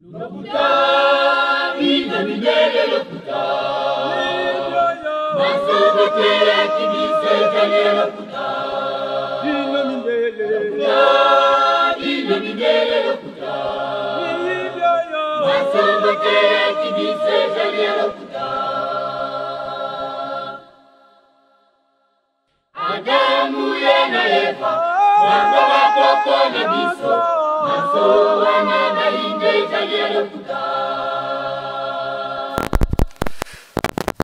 Lokuta, bino mindele lokuta. Masomo teyaki biso ezali ya lokuta. Bino mindele. Lokuta, bino mindele lokuta. Masomo teyaki biso ezali ya lokuta. Adamu ye na Eva bango bakoko na biso maso wana bayindo ezali ya lokuta.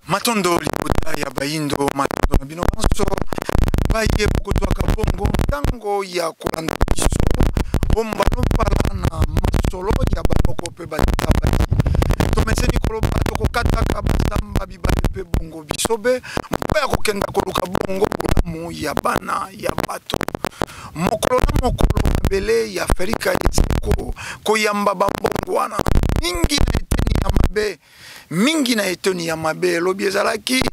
Matondo libota ya bayindo, matondo na bino banso baye bokozwaka bongo ntango ya kolanda biso ombalombala na masolo ya banoko mpe batata basi. Tomeseni koloba tokokataka bazamba bibale mpe bongo bisobe mpo ya kokenda koluka bongo bolamu ya bana ya bato. Mokolo na mokolo mabele ya Afrika ezali koyamba bambongwana mingi na eteni ya mabe, mingi na eteni ya mabe. Elobi ezalaki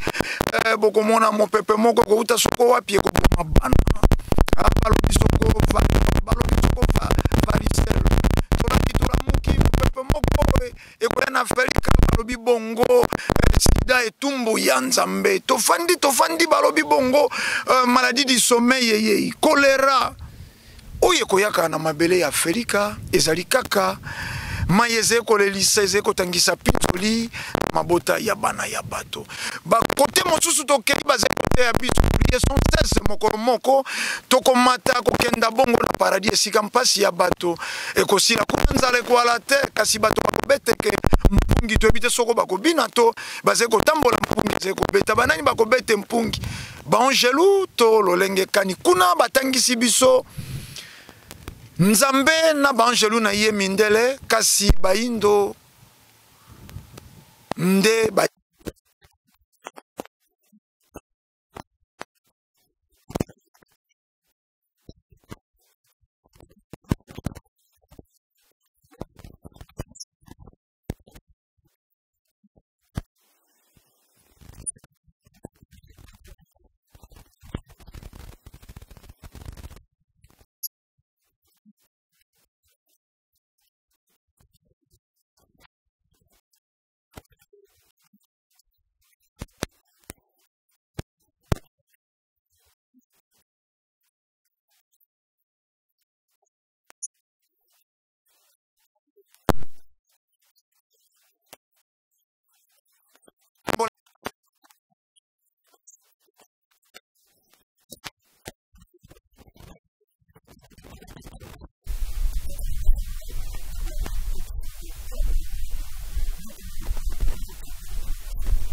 bokomona mopepe moko ekouta soko wapi ekoboma bana. Balobi soko balobi soko varicelle. Tolaki tolamuki mopepe moko ekoya na Afrika, balobi bongo sida etumbu ya Nzambe. Tofandi tofandi balobi bongo maladie du sommeil eyei, choléra oyo ekoyaka na mabele ya Afrika ezali kaka mai ezali kolelisa, ezali kotangisa pinzoli mabota ya bana ya bato. Bakote mosusu tokei bazali koteya biso prier sans cesse, mokolo moko tokomata kokenda bongo na paradis esika mpasi ya bato ekosila. Kuna nzala ekoala te, kasi bato bakobeteke mpungi, toyebi te soko bakobina to bazali kotambola mpungi ezali kobeta. Banani bakobete mpungi? Baangelu to lolenge kani? Kuna batangisi biso Nzambe na baangelu na ye mindele, kasi bayindo nde ba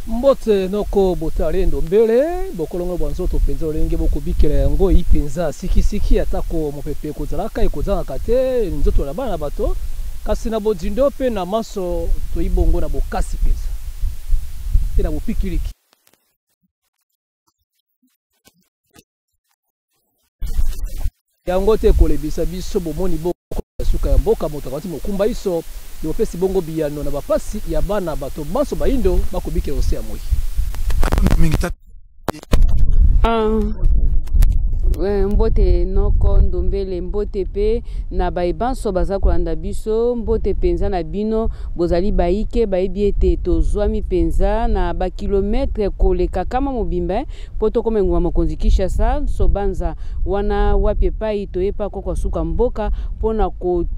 Mbote noko botale ndombele bokolongo bwa nzoto mpenza olenge bokobikela yango eyi mpenza sikisiki atako mopepe ekozalaka ekozangaka te nzoto na bana na bato kasi na bozindo mpe na manso toyi bongo na bokasi mpenza mpe na bopikiliki. Yango te kolebisa biso bomoni boko ya suka ya mboka moto akati mokumba iso yopesi bongo biyano na bapasi ya bana bato banso bayindo bakobikela ose ya moi. Mbote noko ndombele, mbote pe na baye banso baza kolanda biso, mbote penza na bino bozali bayike bayebi ete tozwami penza na ba kilometre koleka kama mobimba po tokoma engumba mokonzi Kinshasa nsobanza wana wapi epai toyepa koko suka mboka mpona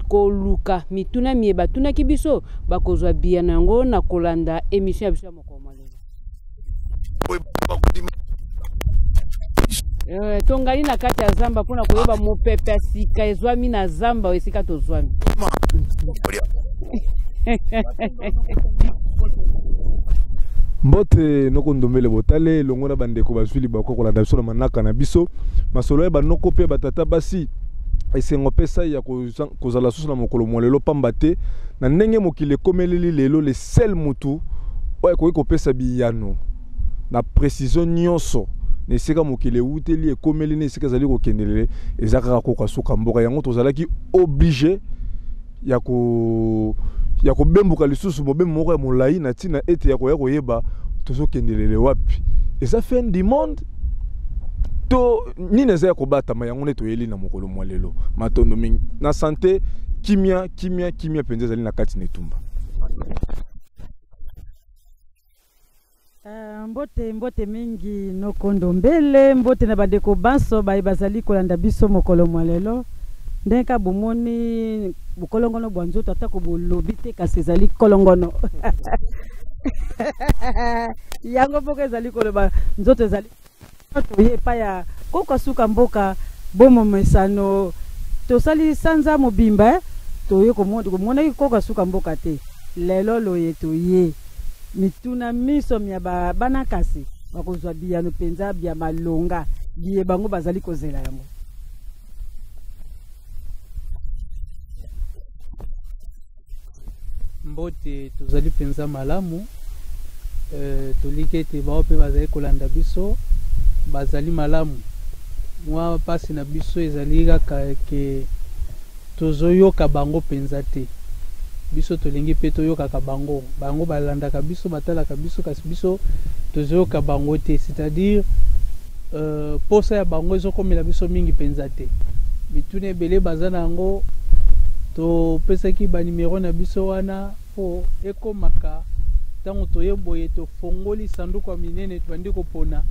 koluka mituna mie batunaki biso bakozwa biyano yango na kolanda emission ya biso ya mokolo mwa lelo. Tongali na kati ya zamba mpona koyeba mopepe ya sika ezwami na zamba esika tozwami. Mbote noko ndombele botale elongo na bandeko bazwi libako kolanda biso na manaka na biso masolo ya banoko mpe batata basi esengo pesa ya kozala susu na mokolo mwa lelo pamba te na ndenge mokili ekomeleli lelo le seul mutu oyo ekoki kopesa biyano na précision nyonso na esika mokili ewuteli ekomeli na esika ezali kokendelele eza kaka koka suka mboka yango tozalaki obligé ya ko ya kobembuka lisusu mobembo moko ya molai na ntina ete ya koya koyeba tozokendelele wapi eza fin du monde to nini eza ya kobatama yango nde toyeli na mokolo mwa lelo. Matondo mingi na santé Kimia, kimia, kimia mpenza ezali na kati na etumba. Mbote, mbote mingi noko Ndombele, mbote na bandeko banso baye bazali kolanda biso mokolo mwa lelo. Ndenge kaka bomoni bokolongono bwa nzoto, atako bolobi te, kasi ezali kolongono. Yango moko ezali koloba nzoto ezali toye epai ya koka suka mboka bomomesano tosali sanza mobimba, toye komonaki koka suka mboka te. Lelo loye toye mituna miso mya bana kasi bakozwa biyano mpenza bya malonga biye bango bazali kozela yango. Mbote, tozali mpenza malamu. Toliki ete bao mpe bazali kolanda biso bazali malamu. Mwa mpasi na biso ezali kaka ke tozoyoka bango mpenza te. Biso tolingi mpe toyokaka bango, bango balandaka biso, batalaka biso, kasi biso tozoyoka bango te. C'est-à-dire posa ya bango ezokomela biso mingi mpenza te. Mituna ebele baza na yango, topesaki ba numero na biso wana po ekomaka ntango toye boye tofongoli sanduku ya minene, tobandi kopona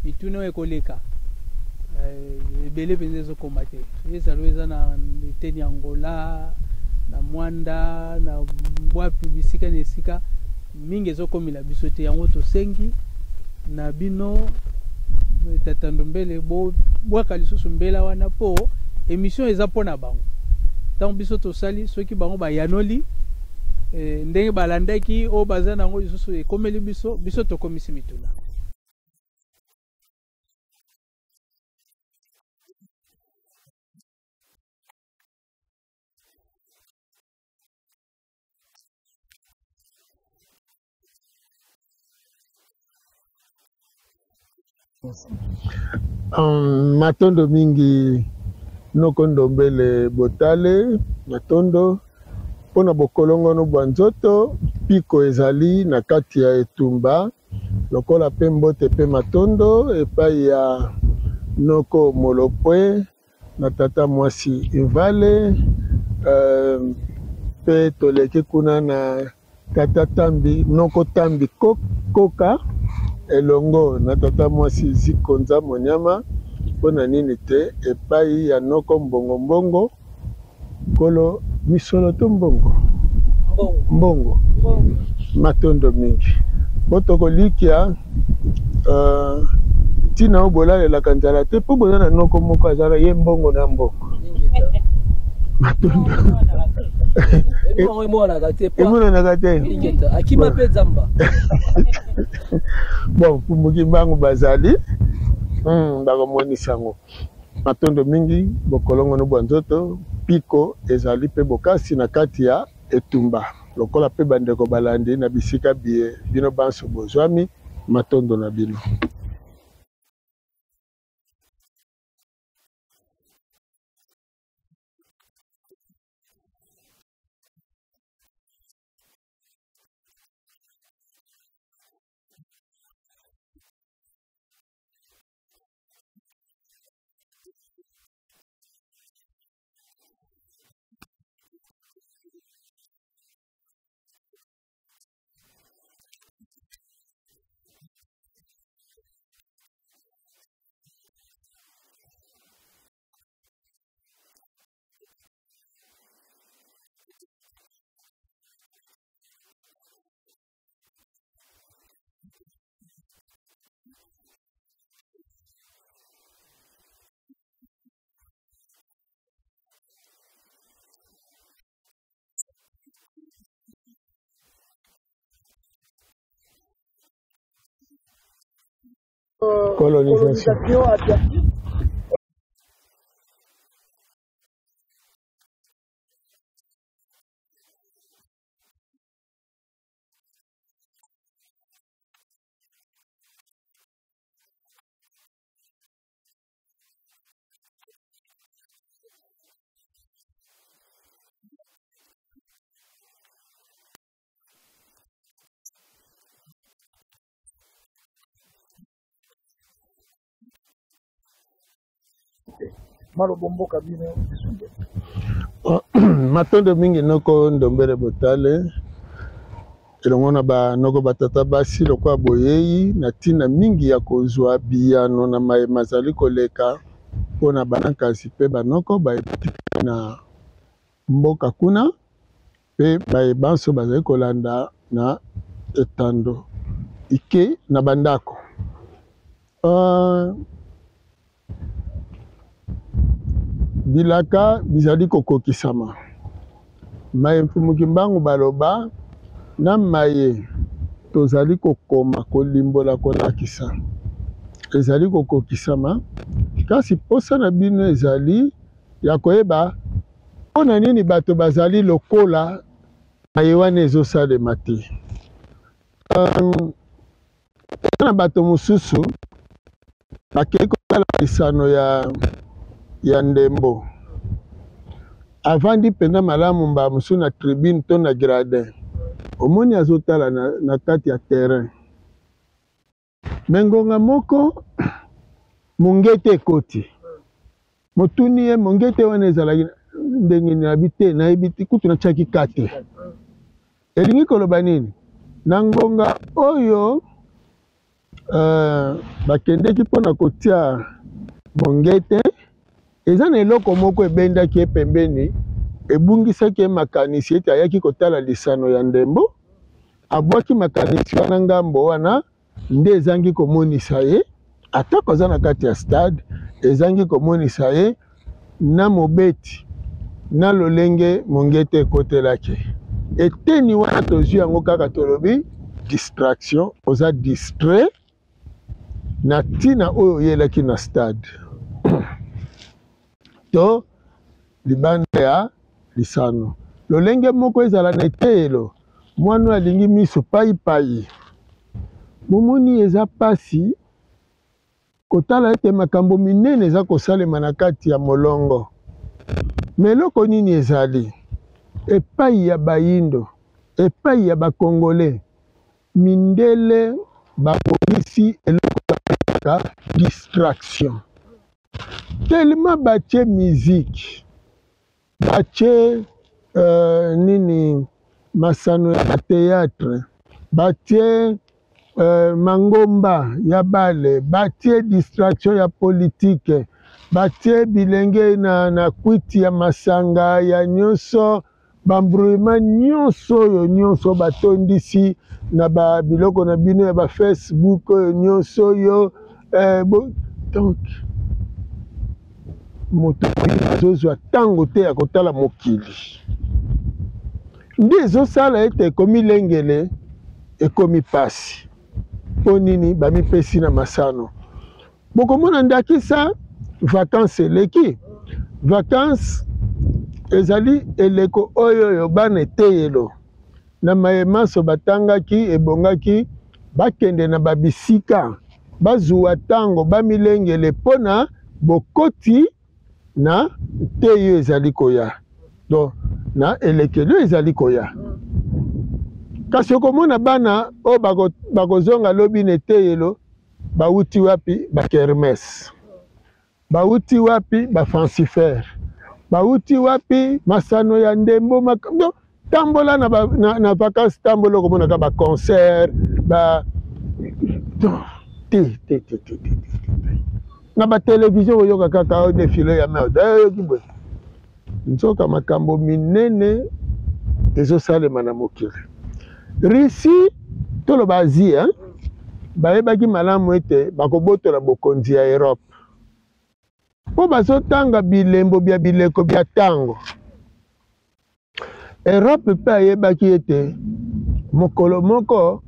mituna oyo ekoleka. Ebele mpenza ezokoma te. Ezalo eza na eteni ya Angola, na Mwanda, na bwapi, bisika na esika mingi ezokomela biso te. Yango tosengi na bino tata Ndombele bobwaka lisusu mbela wana po émission eza mpona bango. Ntango biso tosali, soki bango bayanoli ndenge balandaki oyo baza nango lisusu ekomeli biso, biso tokomisi mituna. Matondo mingi noko Ndombele botale, matondo mpona bokolongono bwa nzoto piko ezali na kati ya etumba lokola pe mbote pe matondo epai ya noko Molopwe na tata mwasi Ivale, pe toleki kuna na tata Tambi, noko Tambi Koka elongo na tata mwasi Zikonza Monyama. Mpona nini te epai ya noko Mbongo Mbongo kolo misolo to mbongo mbongo matondo mingi po tokolikia ntina oyo bolalelaka nzala te mpo boza na noko moko azala ye mbongo na mbongo matondo emonanaka te akima mpe zamba. Bon, pumbuki mbangu bazali bakomonisa yango. Matondo mingi bokolongono bwa nzoto piko ezali mpe bokasi na kati ya etumba lokola mpe bandeko balandi na bisika bie bino banso bozwami matondo na bino. Colonisation. Matondo mingi noko Ndombele Botale elongo na banoko batata basi lokola boyei na ntina mingi ya kozwa biyano na maye mazali koleka mpo na banankasi mpe banoko baye batikali na mboka kuna mpe baye banso bazali kolanda na etando ike na bandako. Bilaka bizali kokokisama. Maye Mfumu Kimbangu baloba na maye tozali kokoma, kolimbola, kolakisa ezali kokokisama, kasi posa na bino ezali ya koyeba mpo na nini bato bazali lokola maye wana ezosalema te. Eza na bato mosusu bakei kotala lisano ya ndembo, avandi mpenza malamu mbala mosusu na tribune to na gradin, omoni azotala na kati ya terrain, me ngonga moko mongete ekoti, motuni ye mongete wana ezalaki ndenge nini? Nayebi te, nayebi te, kutu natiaki ka te. Elingi koloba nini? Na ngonga oyo bakendeki mpo na kotia mongete, eza na eloko moko ebendaki ye pembeni, ebungisaki ye makanisi ete ayaki kotala lisano ya ndembo, abwaki makanisi wana ngambo wana, nde ezangi komonisa ye, atako aza na kati ya stade, ezangi komonisa ye na mobeti na lolenge mongete ekotelaki. Eteni wana tozwi yango kaka tolobi distraction, oza distrait na ntina oyo oyelaki na stade to libanda ya lisano. Lolenge moko ezala na eteyelo, mwana oyo alingi miso paipai, bomoni eza pasi kotala ete makambo minene eza kosalema na kati ya molongo. Me eloko nini ezali epai ya bayindo, epai ya bakongole, mindele babongisi eloko babengaka distraction. Tellement batie musique, batie nini masano ya théâtre, batie mangomba ya bale, batie distraction ya politique, batie bilenge na kwiti ya masanga ya nyonso, bambrouillement nyonso oyo nyonso batondisi na ba biloko na bino ya ba Facebook oyo nyonso oyo donc moto azozwa ntango te ya kotala mokili, nde ezosala ete ekomi lengele, ekomi pasi. Mpo nini bamipesi na masano? Bokomona ndakisa vacances eleki. Vacances ezali eleko oyo oyo bana eteyelo na maye manso batangaki, ebongaki bakende na babisika bazuwa ntango bamilengele mpo na bokoti na nteyo ezali koya, donc na elekeli oyo ezali koya. Kasi okomona bana oyo bakozonga lobi na eteyelo bauti wapi? Ba kermesse. Bauti wapi? Ba fancifere. Bauti wapi? Masano ya ndembo, donc tambola na vacances, tambola okomonaka ba concert, ba te te te te te na ba télévision oyoka kaka oyo défilé ya merde, oyoki boye. Nzoka makambo minene ezosalema na mokili. Russie toloba Asie, hein? Bayebaki malamu ete bakobotola bokonzi ya Europe mpo bazotanga bilembo bya bileko bya tango. Europe mpe ayebaki ete mokolo moko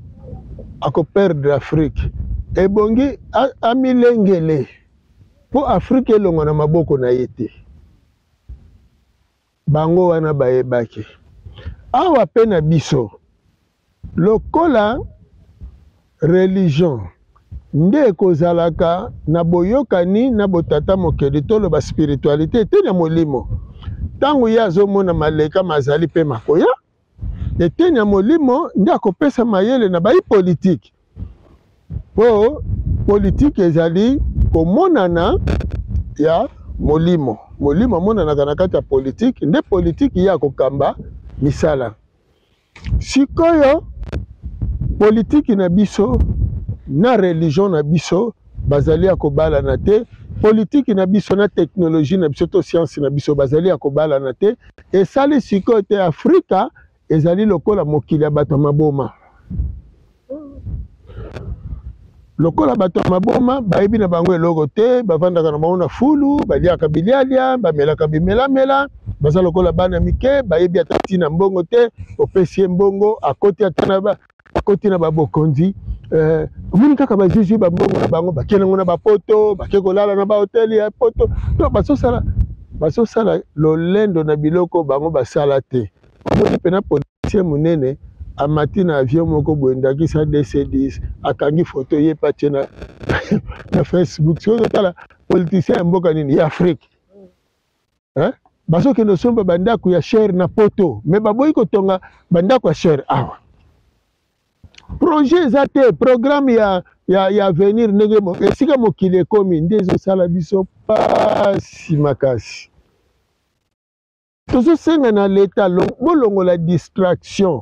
akoperdre Afrique, ebongi amilengele mpo Afrique elongwa na maboko na ye te. Bango wana bayebaki. Awa pe na biso lokola religion nde ekozalaka na boyokani na botata mokeli, toloba spiritualité te na molimo. Ntango ye azomona maleka mazali pe makoya, eteni ya molimo nde akopesa mayele na bayi politike, po politike ezali komonana ya molimo. Molimo amonanaka na kati ya politike, nde politike ye akokamba misala. Sikoyo politiki na biso na religion na biso bazali ya kobalana te. Politiki na biso na teknologie na biso to science na biso bazali ya kobalana te. Esali sikoyo te Afrika ezali lokola mokili ya bato ya maboma. Lokola bato ya maboma bayebi na bango eloko te, bavandaka na bango na fulu, baliaka bilialia, bamelaka bimelamela, baza lokola bana mike, bayebi ata ntina mbongo te. Opesi ye mbongo, akoti ata na ba, akoti na babokonzi eh, omoni kaka bazwizwi bambongo na bango, bake nango na bapoto, bake kolala na bahoteli ya poto. To bazosala bazosala lolendo na biloko bango basala te. Omoni mpena politicien monene amati na avion moko boye, ndakisa DC-10, akangi foto ye pe atie na, na Facebook. Soki ozotala politicien ya mboka nini ya Afrique, hein? Bazokende osomba bandako ya cher na poto, me baboyi kotonga bandako ya cher awa. Projet eza te, programme ya, ya, ya avenir ndenge esika mokili ekomi nde ezosala biso pasi makasi. Tozosenga na leta bolongola distraction.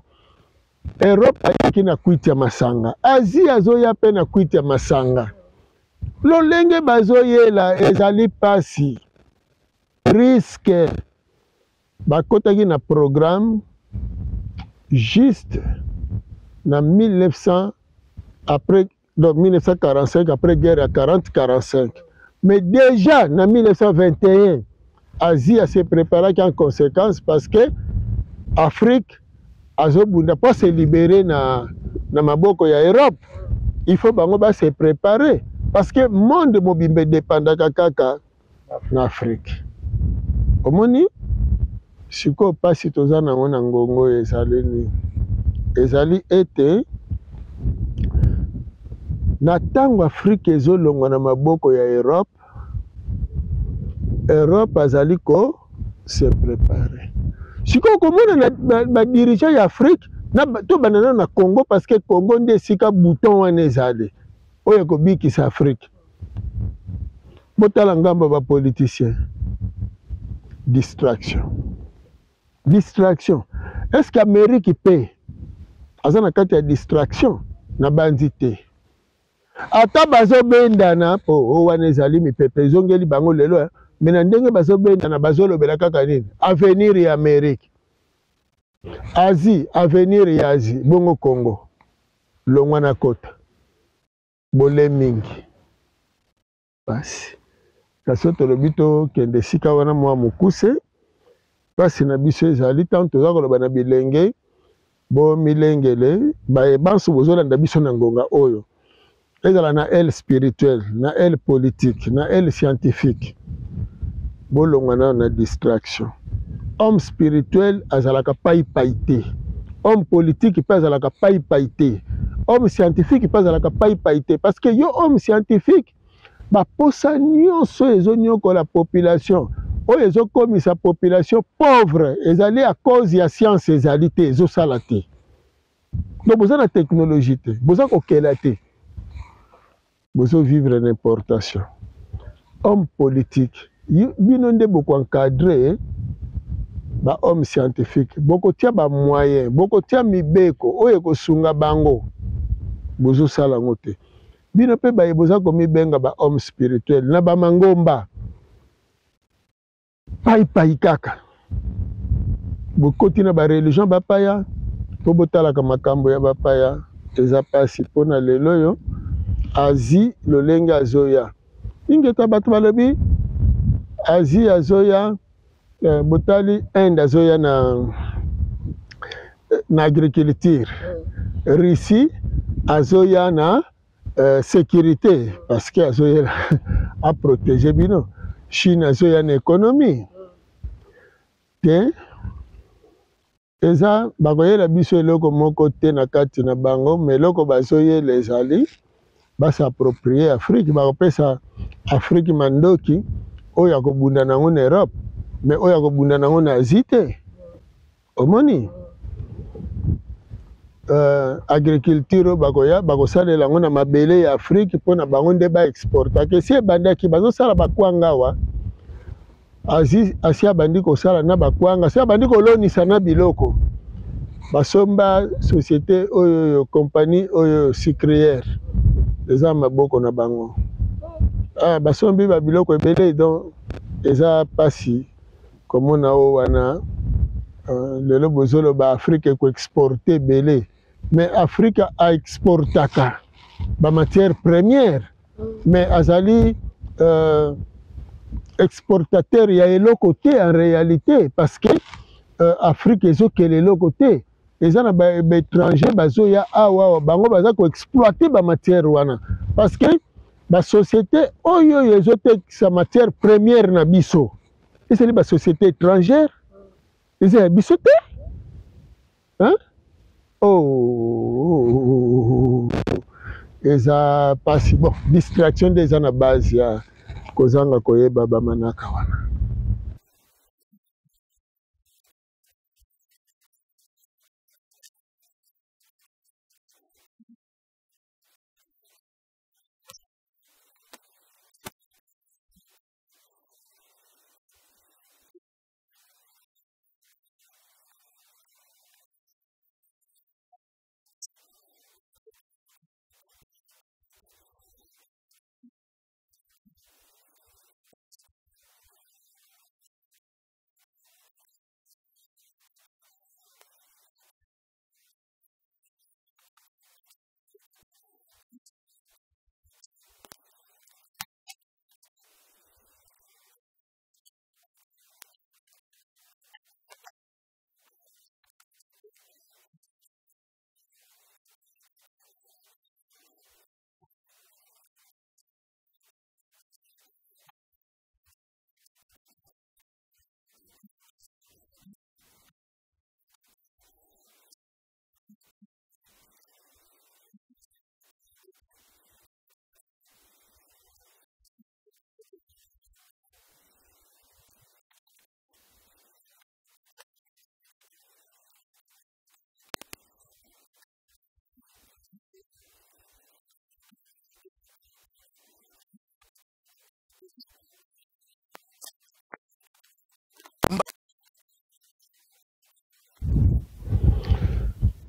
Europe ayaki na kwiti ya masanga, Asie azoya pe na kwiti ya masanga. Lolenge bazoyela ezali pasi, risque. Bakotaki na programme juste na 1900 après, donc 1945, après guerre ya 40-45. Mais déjà na 1921 Asie a se préparaki en conséquence, parce que Afrique azobunda po se libérer na, na maboko ya Europe. Il faut bango ba se préparer, parce que monde mobimba dépendaka kaka na Afrique. Omoni sikoyo pasi toza nango na ngongo ezali nini? Ezali ete na ntango Afrique ezolongwa na maboko ya Europe, Europe azali ko se préparer. Sikoyo komona na ba dirigeant ya Afrique na to banana na Congo, parce que Congo nde esika bouton wana ezali oyo ekobikisa Afrique. Botala ngambo ba politiciens, distraction, distraction. Est-ce que Amérique pe aza na kati ya distraction? Na bandi te. Ata bazobendana po o wana ezali mipepe ezongeli bango lelo, eh. Me na ndenge bazobendana bazolobela kaka nini? Avenir ya Amérique, Asie, avenir ya Asie. Bongo Congo longwa na kota bole mingi pasi. Kasi oyo tolobi tokende esika wana mwa mokuse. Pasi na biso ezali ntango toza koloba na bilenge, bomilengele baye banso bozolanda biso na ngonga oyo, ezala na aile spirituelle, na aile politique, na aile scientifique, bolongwa nayo na distraction. Homme spirituel azalaka pai-pai te, homme politique pe azalaka pai-pai te, homme scientifique pe azalaka pai-pai te, parce que yo homme scientifique baposa nyonso ezonyokola population, oyo ezokomisa population pauvre, ezali à cause ya science ezali te, ezosala te. Donc boza na technologie te, boza kokela te, bozo vivre na importation. Homme politique, bino nde boko encadrer ba homme scientifique, bokotia ba moyen, bokotia mibeko oyo ekosunga bango, bozosala yango te. Bino pe baye boza komibenga ba homme spirituel na ba mangomba pai pai kaka, bokoti na ba religion bapaya po botalaka makambo ya bapaya. Eza pasi pona lelo oyo Asie lolenge azoya ingeta, bato balobi Asie azoya, botali Inde azoya na, na agriculture, Russie azoya na sécurité, parce que azoya a protéger bino, Chine azoya na économie te. Eza bakoyela biso eloko moko te na kati na bango, mais eloko bazoyela ezali bas'approprier Afrique, bakopesa Afrique mandoki oyo akobunda nango na Europe, mais oyo akobunda nango na Asie te. Omoni agriculture oyo bakoya bakosalela yango na mabele ya Afrique mpo na bango nde ba exportaka. Esi ebandaki bazosala bakwanga awa. Asi, asi abandi kosala na bakwanga, asi abandi kolonisa na biloko. Basomba société oyo oyo compagnie oyo sucrière eza maboko na bango. Ah, basombi ba biloko ebele donc eza pasi komona oyo wana. Lelo bozoloba Afrique ekoexporte ebele, mais Afrique aexportaka ba matière première, mais azali exportateur ya eloko te en réalité, parce que Afrique ezokela eloko te. Eza na ba étranger bazoya awa, bango baza koexploiter ba matière wana, parce que ba société oyo oyo ezotekisa matière première na biso ezali ba société étrangère, eza ya biso te, hein? Oh, eza pasi. Bon, distraction nde eza na base ya kozanga koyeba bamanaka wana.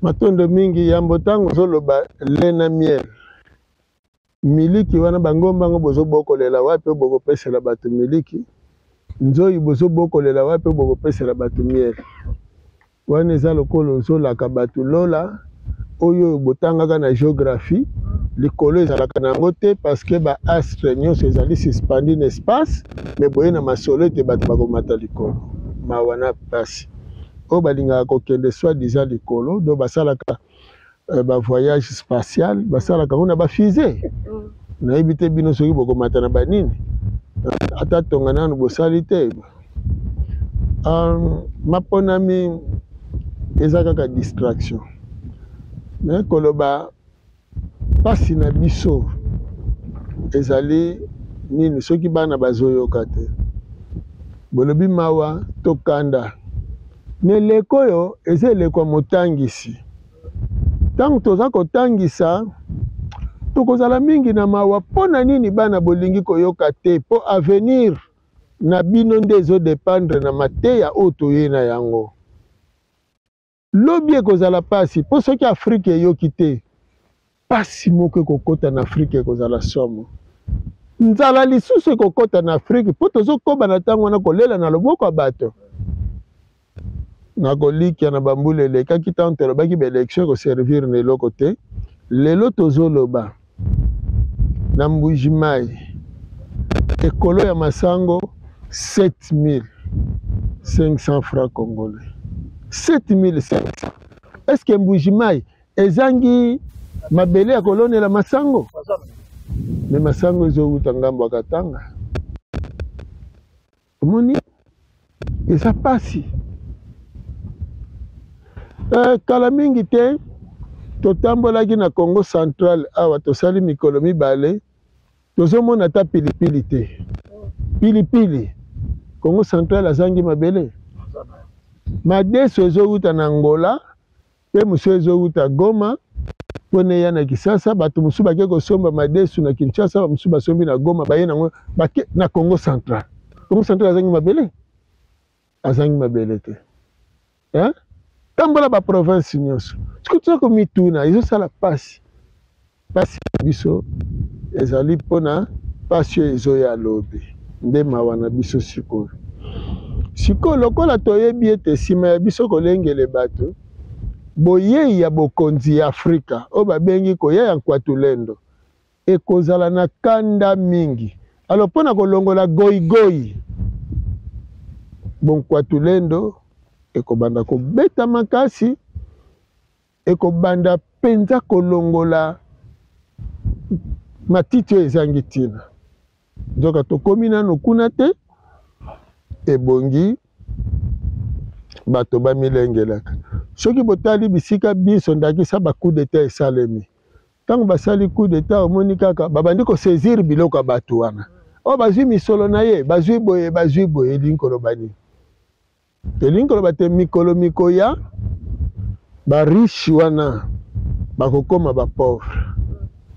Matondo mingi yambo ntango ozoloba lait na miel, miliki wana bangomba yango bozobokolela wapi oyo bokopesela bato miliki? Nzoi bozobokolela wapi oyo bokopesela bato miel? Wana eza lokola ozolaka bato lola oyo botangaka na géographie, likolo ezalaka na yango te, parce que ba astre nyonso ezali suspendu na espace, mais boye na masolo ete bato bakomata likolo. Mawa na pasi, oyo balingaka kokende soi-disant likolo, donc basalaka ba voyage spatial, basalaka yango na ba fusée. Nayebi te bino soki bokomata na banini, ata tonga nanu bosali te. Maponami eza kaka distraction, mais koloba pasi na biso ezali nini soki bana bazoyoka te? Bolobi mawa tokanda, me eleko oyo eza eleko ya motangisi. Ntango toza kotangisa, tokozala mingi na mawa. Mpo na nini bana bolingi koyoka te? Mpo avenir na bino nde ezodépendre na mateya oyo toye na yango. Lobi ekozala pasi, mpo soki Afrike eyoki te, pasi moko ekokota na Afrike, ekozala somo. Nzala lisusu ekokota na Afrike, mpo tozokoba na ntango wana kolela na loboko ya bato. Nakolikia na bambula elekaki, ntango tolobaki baélection ekoservir na eloko te, lelo tozoloba na Mbuji-Mayi ekolo ya masango 7500 francs congolais, 7500. Est ce que Mbuji-Mayi ezangi mabele ya kolonela masango? Me masango ezowuta ngambo ya Katanga. Omoni eza pasi. Kala mingi te totambolaki na Congo Central awa, tosali mikolo mibale, tozomona ata pilipili te. Pilipili, Congo Central azangi mabele. Madeso ezowuta na Angola mpe mosusu ezowuta Goma mpona eya na Kisasa. Bato mosusu bake kosomba madesu na Kinshasa, bamosusu basombi na Goma, baye nango bake na Congo Central. Kongo Central azangi mabele? Azangi mabele te. Hein? Tambola ba province nyonso. Soki toza komituna, ezosala pasi. Pasi na biso ezali mpona pasi oyo ezoya lobi. Nde mawa na biso sikoyo. Sikoyo lokola toyebi ete nsima ya biso kolengele bato, boyei ya bokonzi ya Afrika oyo babengi koya ya Nkwatulendo ekozala na kanda mingi. Alors mpo na kolongola goigoi, bonkwatulendo ekobanda kobeta makasi, ekobanda mpenza kolongola matiti oyo ezangi ntina. Nzoka tokomi nano kuna te, ebongi bato bamilengelaka. Soki botali bisika binso, ndakisa ba coup d'etat esalemi, Tango basali coup d'etat omoni kaka babandi ko saisir biloko ya batu wana. Oh bazui misolo na ye, bazui boye, bazui boye, elingi koloba nini? Elingi koloba te mikolo mikoya ba riche wana bakokoma ba pauvre.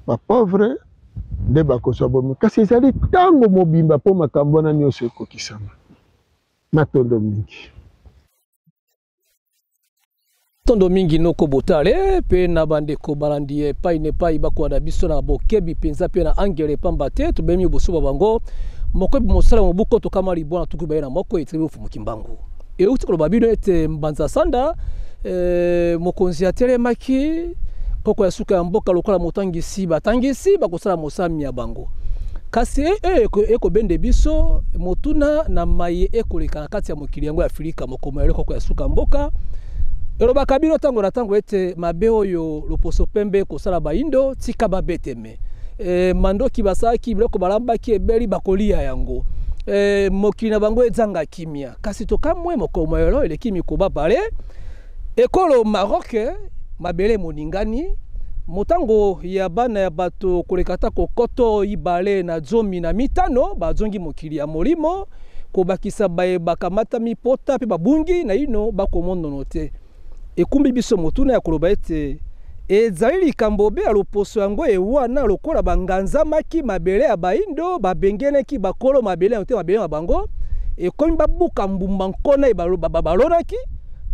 Ba pauvre nde bakozwa bomi. Kasi ezali tango mobimba mpo makambo wana nyonso ekokisama. Matondo mingi. Tondo mingi noko botale pe na bandeko balandi epai na epai bakolanda biso na bokebi mpenza pe na angele pamba te tobemi liboso bwa bango mokobi mosala mobuko tokama libwa na tuku baye na moko eteli bofumu kimbangu euti koloba bino ete mbanza sanda eh, mokonzi atelemaki koko ya suka ya mboka lokola motangisi batangisi bakosala mosala mya bango kasi e, ekobende biso motuna na maye ekoleka na kati ya mokili yango ya Afrika mokolo ya eloko ya suka mboka elobaka bino ntango na ntango ete mabe oyo loposo pembe kosala bayindo tika babeteme e, mandoki basalaki biloko balambaki ebeli bakolia yango e, mokili na bango ezanga kimia kasi tokamwe mokolo mwa lelo eleki mikoba bale ekolo Maroc mabele moningani motango ya bana ya bato koleka ata kokoto ibale na zomi na mitano bazongi mokili ya molimo kobakisa baye bakamatami pota mpe babungi naino bakomonono te. Ekumbi biso motuna ya koloba ete ezali likambo be ya loposo yango ewana lokola banganzamaki mabele ya baindo babengeneki bakolo mabele yango te mabele ma bango ekomi babuka mbuma nkona balonaki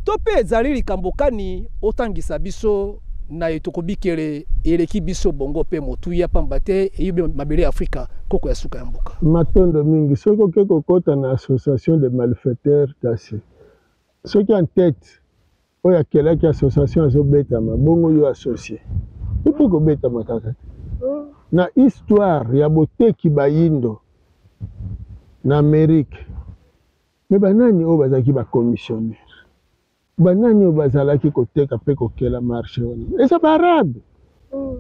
to mpe ezali likambo kani otangisa biso na etokobikele eleki biso bongo mpe motuya pamba te eyibi mabele ya Afrika koko ya suka ya mboka. Matondo mingi. Soki oke kokota na association de malfaiteurs kasi soki en tete oyo akelaki association azobetama bongo yo associe okoki kobetama kaka te. Na histoire ya boteki bayindo na Amerique mais banani oyo bazalaki ba commissionnaire? Banani oyo bazalaki koteka mpe kokela marche wana? Eza ba arabe.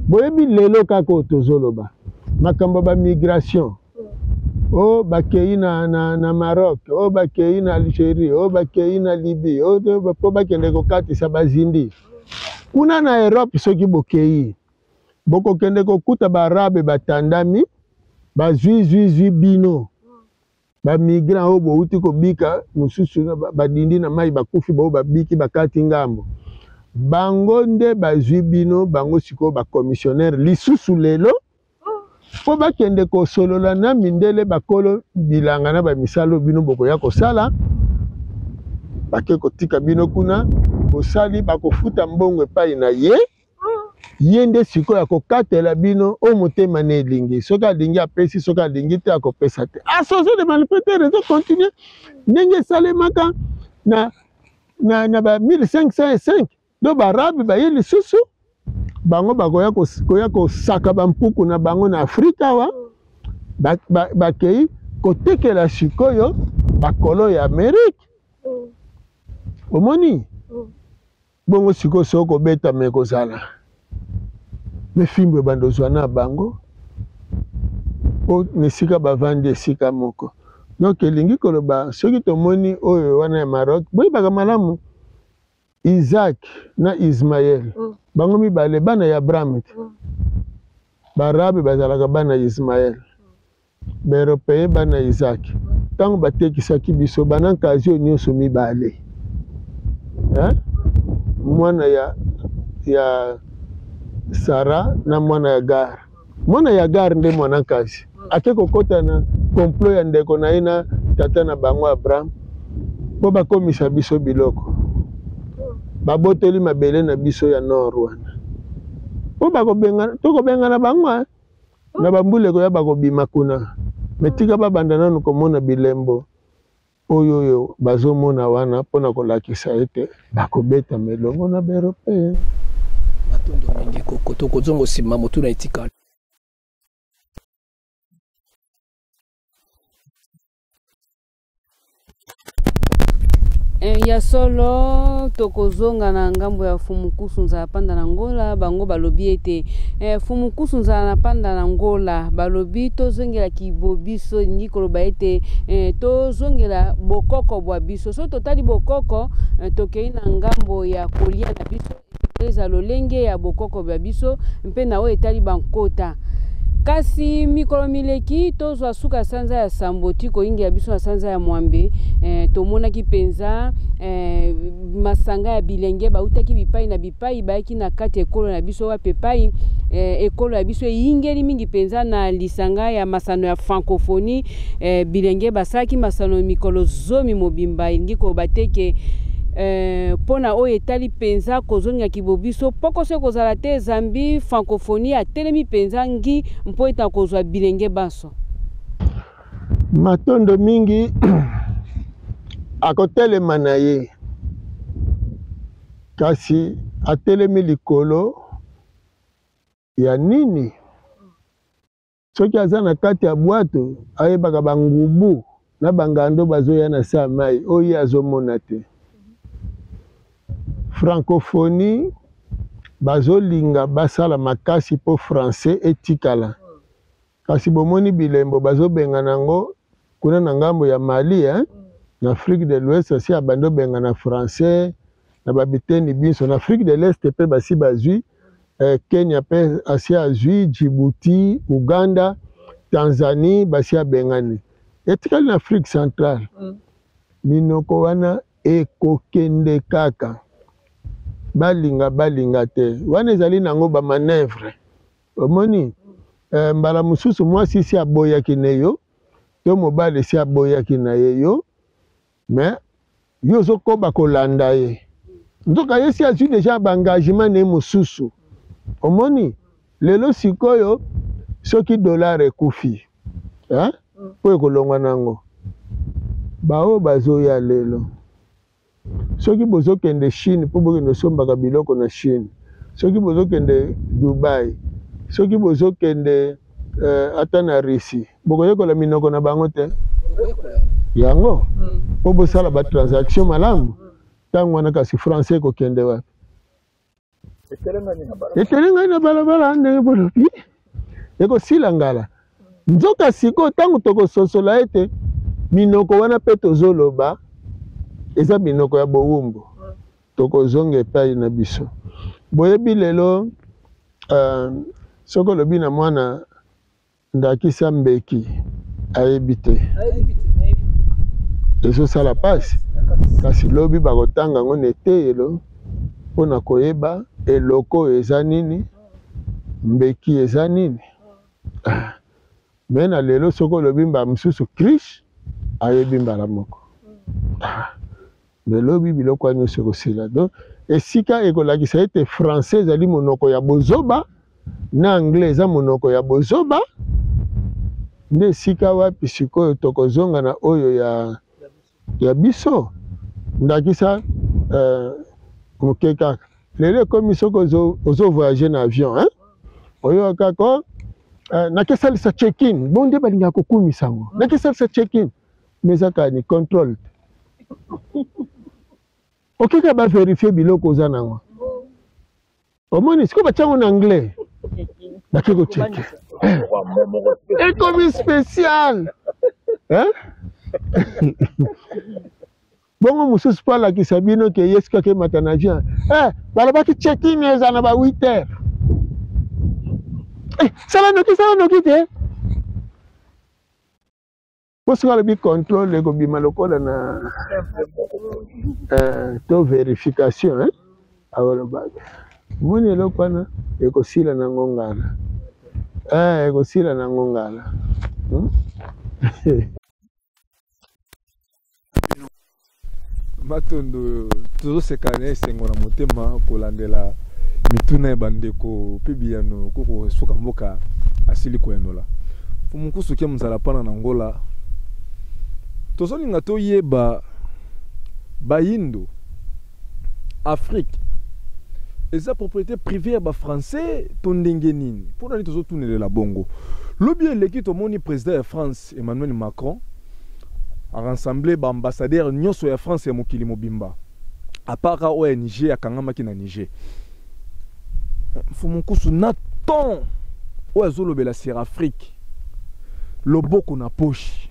Boyebi lelo kaka oyo tozoloba makambo ya ba migration. Oh bakei na, na, na Maroc, oh bakei na Algerie, oh bakei na Libye, oh mpo bakende kokatisa bazindi. Kuna na Europe soki bokei, bokokende kokuta ba arabe batandami, bazwi zwi zwi bino. Ba migrants oyo bowuti kobika, mosusu badindi na mayi bakufi, baoyo babiki bakati ngambo, bango nde bazwi bino, bango sikoyo ba commissionnaires lisusu lelo mpo bakende kosolola na mindele bakolo bilanga na ba misala oyo bino bokoya kosala, bake kotika bino kuna, bosali bakofuta mbongo epai na ye. Ye nde sikoyo akokatela bino oyo motema ne elingi. Soki alingi apesi, soki alingi te akopesa te. Association de malfaiteurs ezo continuer ndenge esalemaka na, na, na ba 1505. Donc ba arabe baye lisusu bango bakoya koya kosaka bampuku na bango na Afrika awa bakei ba, ba kotekela sikoyo bakolo ya Amerike. Omoni? Bongo sikoyo soki kobetama ekozala me fimbo ebanda ozwa na bango po na esika bavandi esika moko. Donc elingi koloba soki tomoni oyo wana ya Maroc, boyebaka malamu Isaac na Ismaël bango mibale bana ya Abraham te. Baarabe bazalaka bana ya Ismaël, ba europeen bana ya Isaac. Ntango batekisaki biso bana nkazi oyo nyonso mibale, hein? Mwana ya Sarah na mwana ya Gar. Mwana ya Gar nde mwana nkazi ake kokota na complot ya ndeko na ye na tata na bango Abraham mpo bakomisa biso biloko. Babotoli mabele na biso ya nord wana mpo bakobengana, tokobengana bango eh. Na bambula ekoya bakobima kuna, me tika babanda nanu komona bilembo oyo oyo bazomona wana mpo na kolakisa ete bakobetama elongo na baeuropeen. Matondo mingi koko, tokozongo nsima motuna etikali. Eh, ya solo tokozonga na ngambo ya fumukusu nzala panda na ngola. Bango balobi ete eh, fumukusu nzala na panda na ngola balobi tozongela kibobiso, elingi koloba ete eh, tozongela bokoko bwa biso. So totali bokoko eh, tokei na ngambo ya kolia na biso eza lolenge ya bokoko bwa biso mpe na oyo etali bankota. Kasi mikolo mileki tozwa suka sanza ya sambo ti koyingela biso na sanza ya mwambe eh, tomonaki mpenza eh, masanga ya bilenge bautaki bipai na bipai bayaki na kati ekolo na biso wapi epai eh, ekolo ya biso eyingeli mingi mpenza na lisanga ya masano ya francophonie eh, bilenge basalaki masano mikolo 10 mobimba, elingi koloba te ke mpo na oyo etali mpenza kozongela kibobiso pokoso ekozala te, zambi francophonie atelemi mpenza ngi mpo ete akozwa bilenge banso. Matondo mingi akotelema na ye, kasi atelemi likolo ya nini? Soki aza na kati ya bwato, ayebaka bangubu na bangando bazoya na se ya mai oyo ye azomona te. Francophonie bazolinga basala makasi mpo français etikala, kasi bomoni bilembo bazobengana yango kuna na ngambo ya Mali eh? Na Afrique de l'Ouest asi abandi obengana français na babiteni binso. Na Afrique de l'Est mpe basi bazwi eh, Kenya mpe asi azwi, Djibouti, Uganda, Tanzanie basi abengani, etikali na Afrique centrale. Minoko wana ekokende kaka, balinga balinga te, wana ezali nango ba manœuvre. Omoni eh, mbala mosusu mwasi si aboyaki ne yo to mobali si aboyaki na ye yo, mais yo ozokoba kolanda ye, nzoka ye si azwi deja ba engagement na ye mosusu. Omoni lelo sikoyo soki dollar ekufi eh? Po ekolongwa nango baoyo bazoya lelo. Soki bozokende Chine mpo bokende osombaka biloko na Chine, soki bozokende Dubai, soki bozokende ata na Russie, bokoyekola minoko na bango te yango mpo bosala ba transaction malamu. Ntango wana kasi français ekokende wapi? Etelengani na balabala ndenge bolobi, ekosila ngala. Nzoka sikoyo ntango tokososola ete minoko wana mpe tozoloba eza minoko ya bowumbu, tokozonga epai na biso. Boyebi lelo soki olobi na mwana ndakisa mbeki ayebi te, ezosala pasi, kasi lobi bakotanga yango na eteyelo mpona koyeba eloko oyo eza nini, mbeki eza nini. Me na lelo soki olobi mbala mosusu krish ayebi mbala moko, me lobi biloko wana nyonso ekosila. Donc esika ekolakisa ete français ezali monoko ya bozoba na anglais eza monoko ya bozoba, nde esika wapi sikoyo tokozonga na oyo ya biso. Ndakisa moke kaka lelo ekomi soki ozo voyager na avion hein? Oyo kaka nakesalisa check-in, bon nde balingaka kokumisa yango, nakesalisa check-in, mais eza kaka ni contrôle okeka ba vérifier biloko oza nango. Omoni sikoyo batiango na anglais, bake kocheke ekomi spécial hein? Bongo mosusu mpo alakisa bino ke ye soki akemata na avion balobaki check-in eza na ba 8 heures, sala noki, sala noki te, po soki alobi contrôle ekobima lokola na to vérification hein? Akolobaka moni eloko wana ekosila nango ngala, ekosila nango ngala. Matondo, tozoseka na esengo na motema kolandela mituna ya bandeko mpe biyano koko suka mboka asili koyanola. Mfumu Nkusu Kia Muzala pana na Angola, tozolinga toyeba bayindo Afrique eza propriété privée ya bafrançais to ndenge nini? Mpona nini tozotunelela bongo? Lobi eleki tomoni président ya France Emmanuel Macron arassemble baambassadeur nyonso ya France ya mokili mobimba, à part oyo ya Niger akangamaki na Niger. Mfumu Nkusu, na ton oyo azolobela sur Afrique, loboko na poche,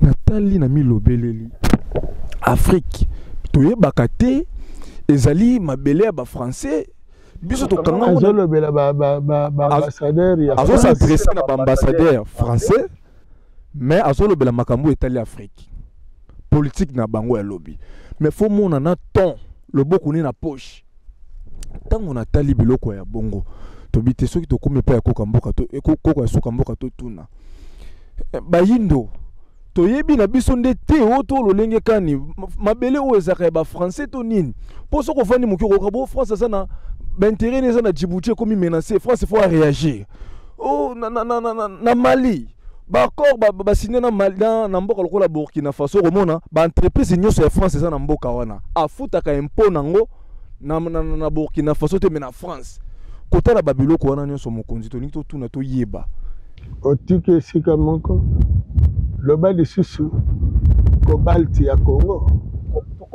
natali na milobeleli Afrique toyebaka te ezali mabele ya bafrançais, biso tokanga. Azolobela baambassadeur ya Azos'adresse na baambassadeur français, mais azolobela makambo etali Afrique, politique na bango ya lobi. Mais faut mona na ton loboko ne na poche. Ntango natali biloko ya bongo, tobi te soki tokomi epai ya koka mboka, koko ya suka mboka, totuna bayindo toyebi na biso nde te oyo to lolenge kani mabele oyo ezalaka ya bafrançais to nini? Mpo soki ofandi moke, okoka bo France aza na baintérêt ne eza na Djibouti, ekomi menacé, France faut aréagir. Oh, na Mali, baaccord basine na Mali, na mboka lokola Burkina Faso, okomona baentreprise nyonso ya France eza na mboka wana, afutaka impôt nango na Burkina Faso te, mais na France. Kotala babiloko wana nyonso, mokonzi, tolingi totuna toyeba. Otiki esika moko, loba lisusu cobalt ya Congo.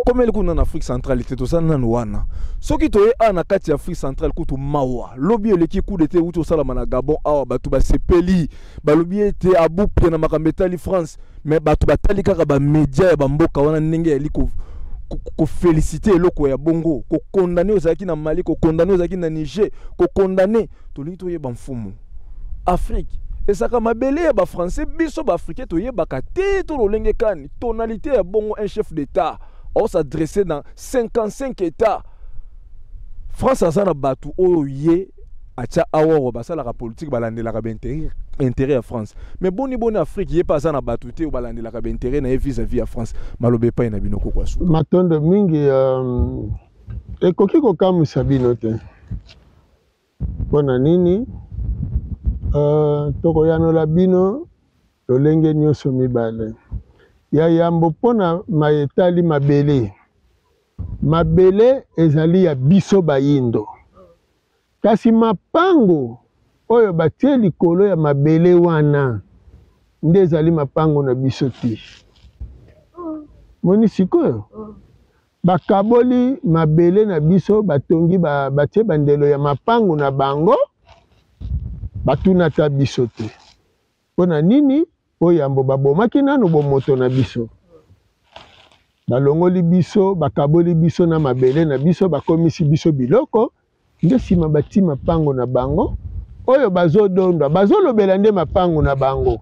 Komeli kuna na Afrique centrale te, toza nanu wana. Soki toye awa na kati ya Afrique centrale, kutu mawa. Lobi eleki, coup d'état euti osalama na Gabon awa. Bato basepeli, balobi ete abupie na makambo etali France, mais bato batali kaka bamédia ya bamboka wana ndenge yali koféliciter eloko ya bongo, kokondane oyo ezalaki na Mali, kokondane oyo ezalaki na Niger, kokondane. Tolingi toyeba, mfumu, Afrique ezalaka mabele ya bafrançais, biso baafricain toyebaka te to lolenge kani? Tonalité ya bongo, un chef d'état aos'adresse na 55 états. France aza na bato oyo ye atya awa, basalaka politique, balandelaka baintérêt intérêt ya France. Mais boni boni Afrique, ye mpe aza na bato te oyo balandelaka baintérêt na ye vis-à-vis ya France? Maloba epai na bino, koko asuka. Matondo mingi. Ekoki kokamwisa bino te. Mpo na nini? Tokoyanola bino lolenge nyonso mibale. Ya yambo, mpona mayetali mabele, mabele ezali ya biso bayindo, kasi mapango oyo batie likolo ya mabele wana nde ezali mapango na biso te. Moni sikoyo bakaboli mabele na biso, batongi, batie bandelo ya mapango na bango, batuna ta biso te. Mpo na nini? Mpo yambo babomaki nanu bomoto na biso, balongoli biso, bakaboli biso na mabele na biso, bakomisi biso biloko, nde nsima bati mapango na bango oyo bazodondwa, bazolobela nde mapango na bango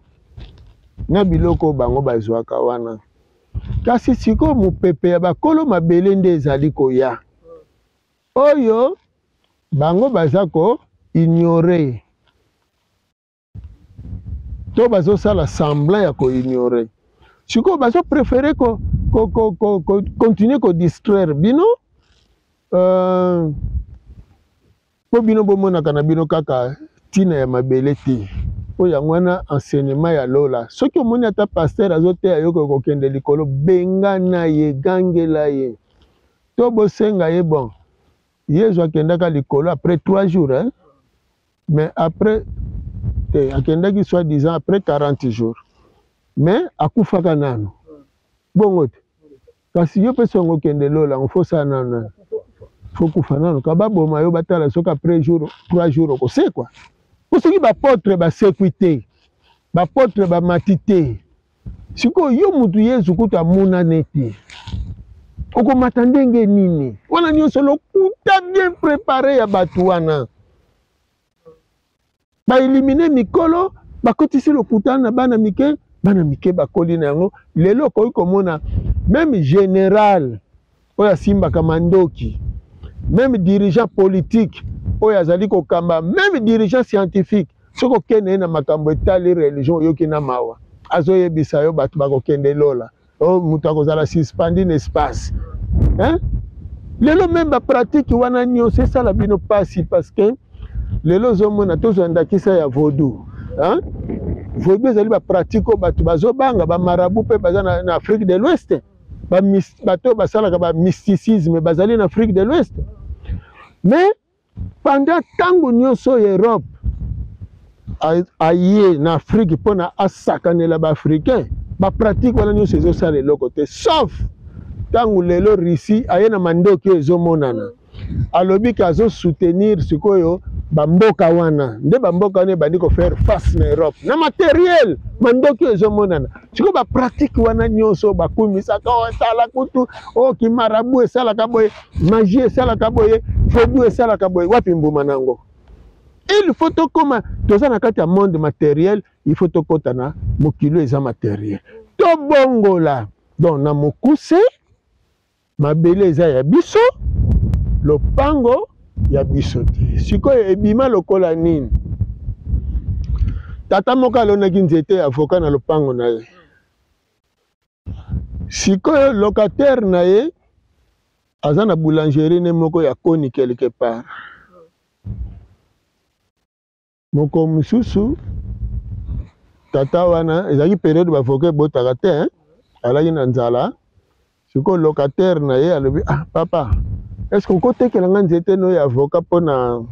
na biloko oyo bango bazwaka wana. Kasi sikoyo mopepe ya bakolo mabele nde ezali koya, oyo bango baza ko ignorer to bazosala semblant ya koignorer. Sikoyo bazopréférer ko, ko, ko, ko, ko, continuer kodistraire bino, mpo bino bomonaka na bino kaka ntina ya mabele te. Mpo yango wana enseignement ya lola, soki omoni ata pasteur azoteya yo kokende likolo, bengana ye, gangela ye to bosenga ye. Bon, Yezu akendaka likolo après 3 jours, hein? Mais après te, akendaki soi-disant après 40 jours, mais akufaka nano bongo te. Kasi yo mpe songo okende lola, ngo fosala nano nano, faut kufa nano, ka baboma yo, batala soki après jour 3 jours okosekwa. Po soki baapôtre basekwi te, baapôtre bamati te, sikoyo yo mutu Yezu kutu amonane te, okomata ndenge nini? Wana nyonso lokuta bien préparé ya bato wana. Baéliminer mikolo, bakotisi lokuta na bana mike, bana mike bakoli na yango. Lelo okoki komona même général oyo asimbaka mandoki, même dirigeant politique oyo azali kokamba, même dirigeant scientifique, soki okende ye na makambo etali religion, oyoki na mawa, azoyebisa yo bato bakokende lola. O moto akozala suspendu na espace, hein? Lelo meme bapratique wana nyonso esala bino mpasi, parce que lelo ozomona, tozwa ndakisa ya vaudou, hein? Vaudou ezali bapratique oyo bato bazobanga. Bamarabu mpe baza na Afrique de l'Ouest, bato oyo basalaka bamysticisme bazali na Afrique de l'Ouest. Mais pendant ntango nyonso oyo Europe aye na Afrique mpona asakanela baafricain, bapratique wana nyonso ezosala eloko te, sauf ntango lelo Russie aye na mandoki oyo ezomonana, alobi ke azosoutenir sikoyo bamboka wana. Nde bamboka wana ebandi kofaire face na Europe na materiel, mandoki oyo ezomonana. Sikoyo bapratique wana nyonso bakumisaka, o tala kutu o kimarabu esalaka boye, magie esalaka boye, vaudou esalaka boye, wapi mbuma na yango? Il faut tokóma, toza na kati ya monde matériel, il faut tokɔta na mokili oyo eza matériel, tobongola. Donc na mokuse, mabele eza ya biso, lopango ya biso te. Sikoyo ebima lokola nini? Tata moko alonaki nzete ya avocat na lopango na ye. Sikoyo locataire na ye aza na boulangerie ne moko ya koni quelque part. Moko mosusu, tata wana, ezalaki periode bavoka ebotaka te, hein? Alaki na nzala. Sikoyo locataire na ye alobi: "Ah papa, est ce que okotekela nga nzete no ya avocat mpona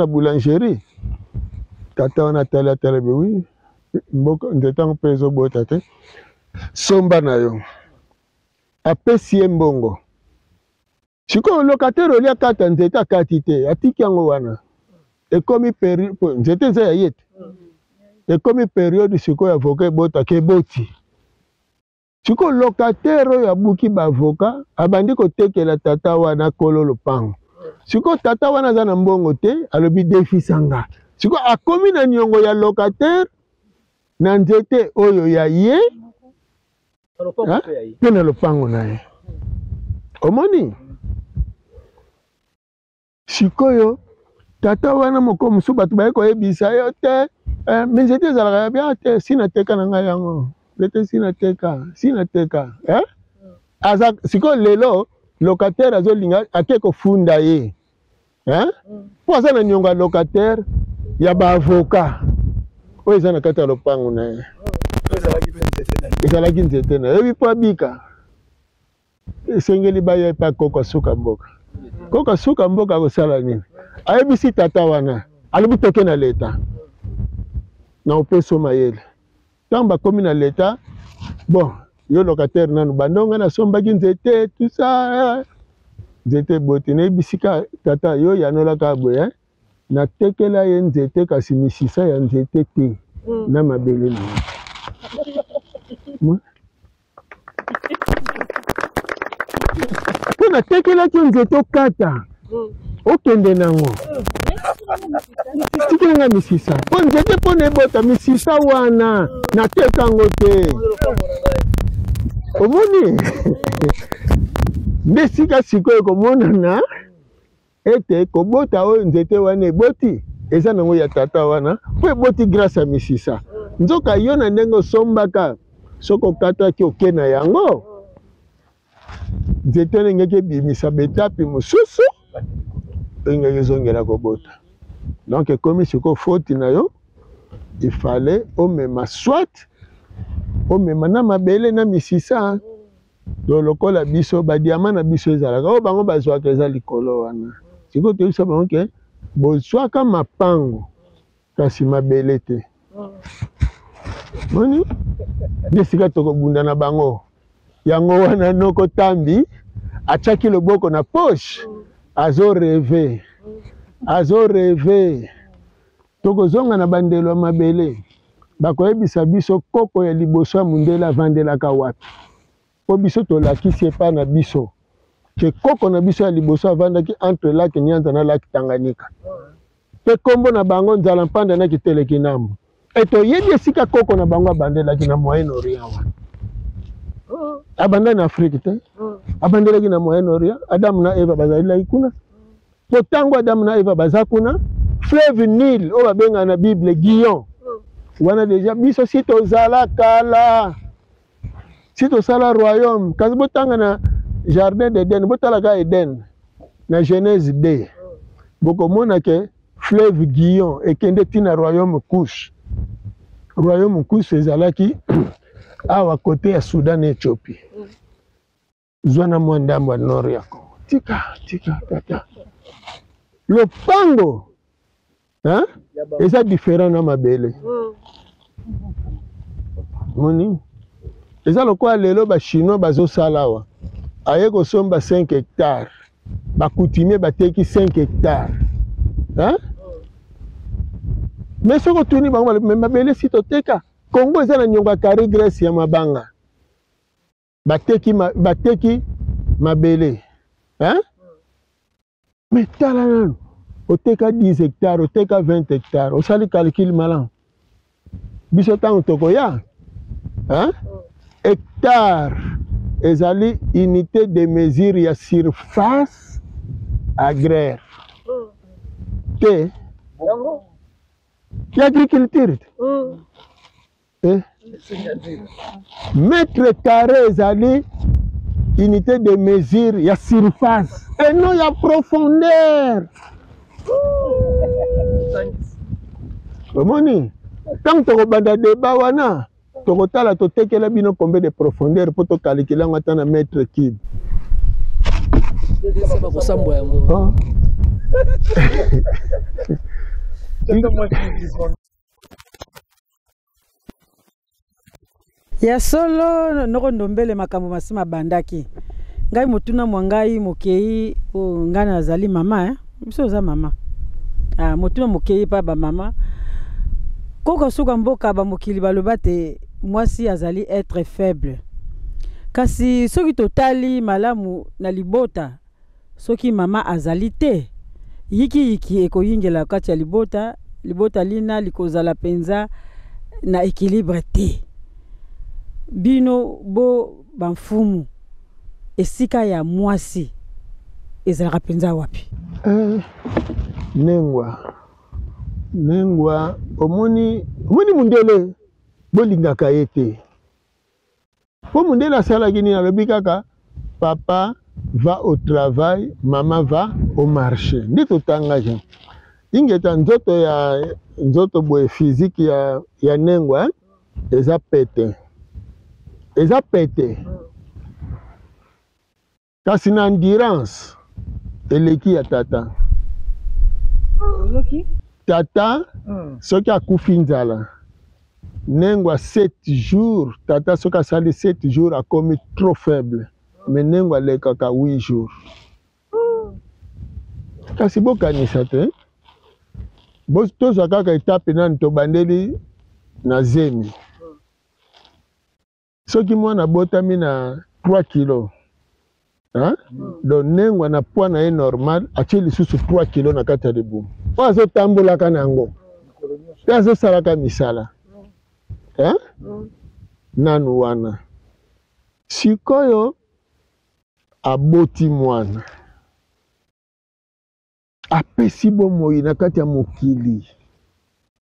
boulangerie?" Tata wana atali, atali be: "Oui, mboka nzete yango mpe ezobota te, somba na yo." Apesi ye mbongo. Sikoyo locataire olia kata nzete, akati te, atiki yango wana. Ekomi nzete eza ya ye te. Ekomi periode sikoyo avocat ebotaka, eboti. Sikoyo locataire oyo abuki baavocat, abandi kotekela tata wana kolo lopango. Sikoyo tata wana aza na mbongo te, alobi: "Defisanga." Sikoyo akomi na niongo ya locataire na nzete oyo ya ye mpe na lopango na ye. Omoni sikoyo tata wana, moko mosusu bato baye koyebisa yo te: eh, me nzete ezalaka ya bia te, si nateka na ngai yango nzete, si nateka, si nateka, eh? Aza sikoyo lelo locataire azolinga ake kofunda ye, hein? Mpo aza na niongo ya locataire ya baavocat oyo eza na kati ya lopango na ye. Ezalaki nzete na ye, oyebi, mpo abika esengeli baya epa koko asuka mboka. Koko asuka mboka akosala nini? Ayebisi tata wana, alobi: "Toke na leta na opeso mayele." Ntango bakomi na leta, bon, yo locataire nanu bando ngai nasombaki nzete, tout ça, nzete eboti. Nayebisika tata yo yanolaka boye: "Natekela ye nzete, kasi misisa ya nzete te na mabele na ye, mpo natekelaki yo nzete, okata okende nango, tikelanga misisa, mpo nzete mpona ebota misisa wana nateka yango te." Omoni nde sika sikoyo komonana ete kobota oyo nzete wana eboti eza nango ya tata wana, mpo eboti grâce ya misisa. Nzoka yo na ndenge osombaka, soki okataki oke na yango, nzete wana engeki ebimisa betapi mosusu, engeki ezongela kobota. Donc ekomi sikoyo foti na yo. Ifale omema, soit omema na mabele na misisa. To lokola biso badiama na biso ezalaka oyo bango bazwaka eza likolo wana. Sikoyo toyebisa bango ke bozwaka mapango, kasi mabele te. Moni nde esika tokobunda na bango yango wana. Noko Tambi atiaki loboko na poche, azorêver, azorêver. Tokozonga na bandelo ya mabele, bakoyebisa biso koko ya liboso ya mundele avandelaka wapi, mpo biso tolakisi epai na biso ke koko na biso ya liboso avandaki entre lac Nyanza na lac Tanganyika, mpe nkombo na bango Nzala Mpanda na Kiteleki Nambo. E toyebi esika koko na bango abandelaki na Moyen Orient wana. Abanda na Afrique te, abandelaki na Moyen Orient. Adamu na Eva bazalelaki kuna, po ntango Adamu na Eva baza kuna, fleuve Nil oyo babengaka na Bible Guillon. Wana deja biso si tozala kala, si tosala royaume. Kasi botanga na jardin d'Eden, botalaka Eden na Genèse 2, bokomona ke fleuve Guillon ekende ti na royaume Kush. Royaume Kush ezalaki awa kote ya Soudan na Ethiopie. Zwa na mwa ndambo ya nord ya Congo. Tika, tika tata. Lopango hein? Eza différent na mabele. Moni eza lokola lelo ba chinois bazosala awa, aye kosomba 5 hectares, ba coutumier bateki 5 hectares hein? Mais soki otuni bango balobi me mabele si toteka. Congo eza na niongo ya carré Grèce ya mabanga, bateki, bateki mabele hein? Mais tala nanu, oteka 10 hectares, oteka 20 hectares, osali calcul malamu. Biso ntango tokoya hein? Hectare ezali unité de mesure ya surface agraire te ya agriculture te. Eh? Mètre carré ezali unité de mesure ya surface et non ya profondeur. Omoni, ntango tokobanda débat wana, tokotala totekela bino combien de profondeur mpo tokalikila yango ata na mètre cube. Bakosambwa yango. Oh. Ya solo noko Ndombele, makambo masi mabandaki. Ngai motuna mwa ngai mokei po ngai nazali mama eh? Biso oza mama. Ah, motuna mokei pa ba mama. Koko suka mboka ba mokili baloba te mwasi azali être faible. Kasi soki totali malamu na libota, soki mama azali te, yikiyiki ekoyingela kati ya libota, libota lina likozala mpenza na equilibre te. Bino bo bamfumu, esika ya mwasi ezalaka mpenza wapi? Nengwa, nengwa, omoni, omoni mundele bolingaka ye te. Po mundele asalaki nini? Alobi kaka papa va au travail, mama va au marché. Nde totangaki ingeta nzoto ya nzoto boye physique ya nengwa, hein? Eza pete, eza pete, kasi na endurance eleki ya tata. Tata soki akufi nzala nengwa 7 jours, tata soki asali 7 jours akomi trop faible, mais nengwa alekaka 8 jours. Kasi bokanisa te, tozwa kaka etape nani tobandeli na zemi. Soki mwana abotami na 3 kilos, hein? Donc nengwa na poids na ye normal atie lisusu 3 kilos na kati ya libumu, oyo azotambolaka na yango mpe azosalaka misala, hein? Nanu wana sikoyo aboti mwana, apesi bomoi na kati ya mokili.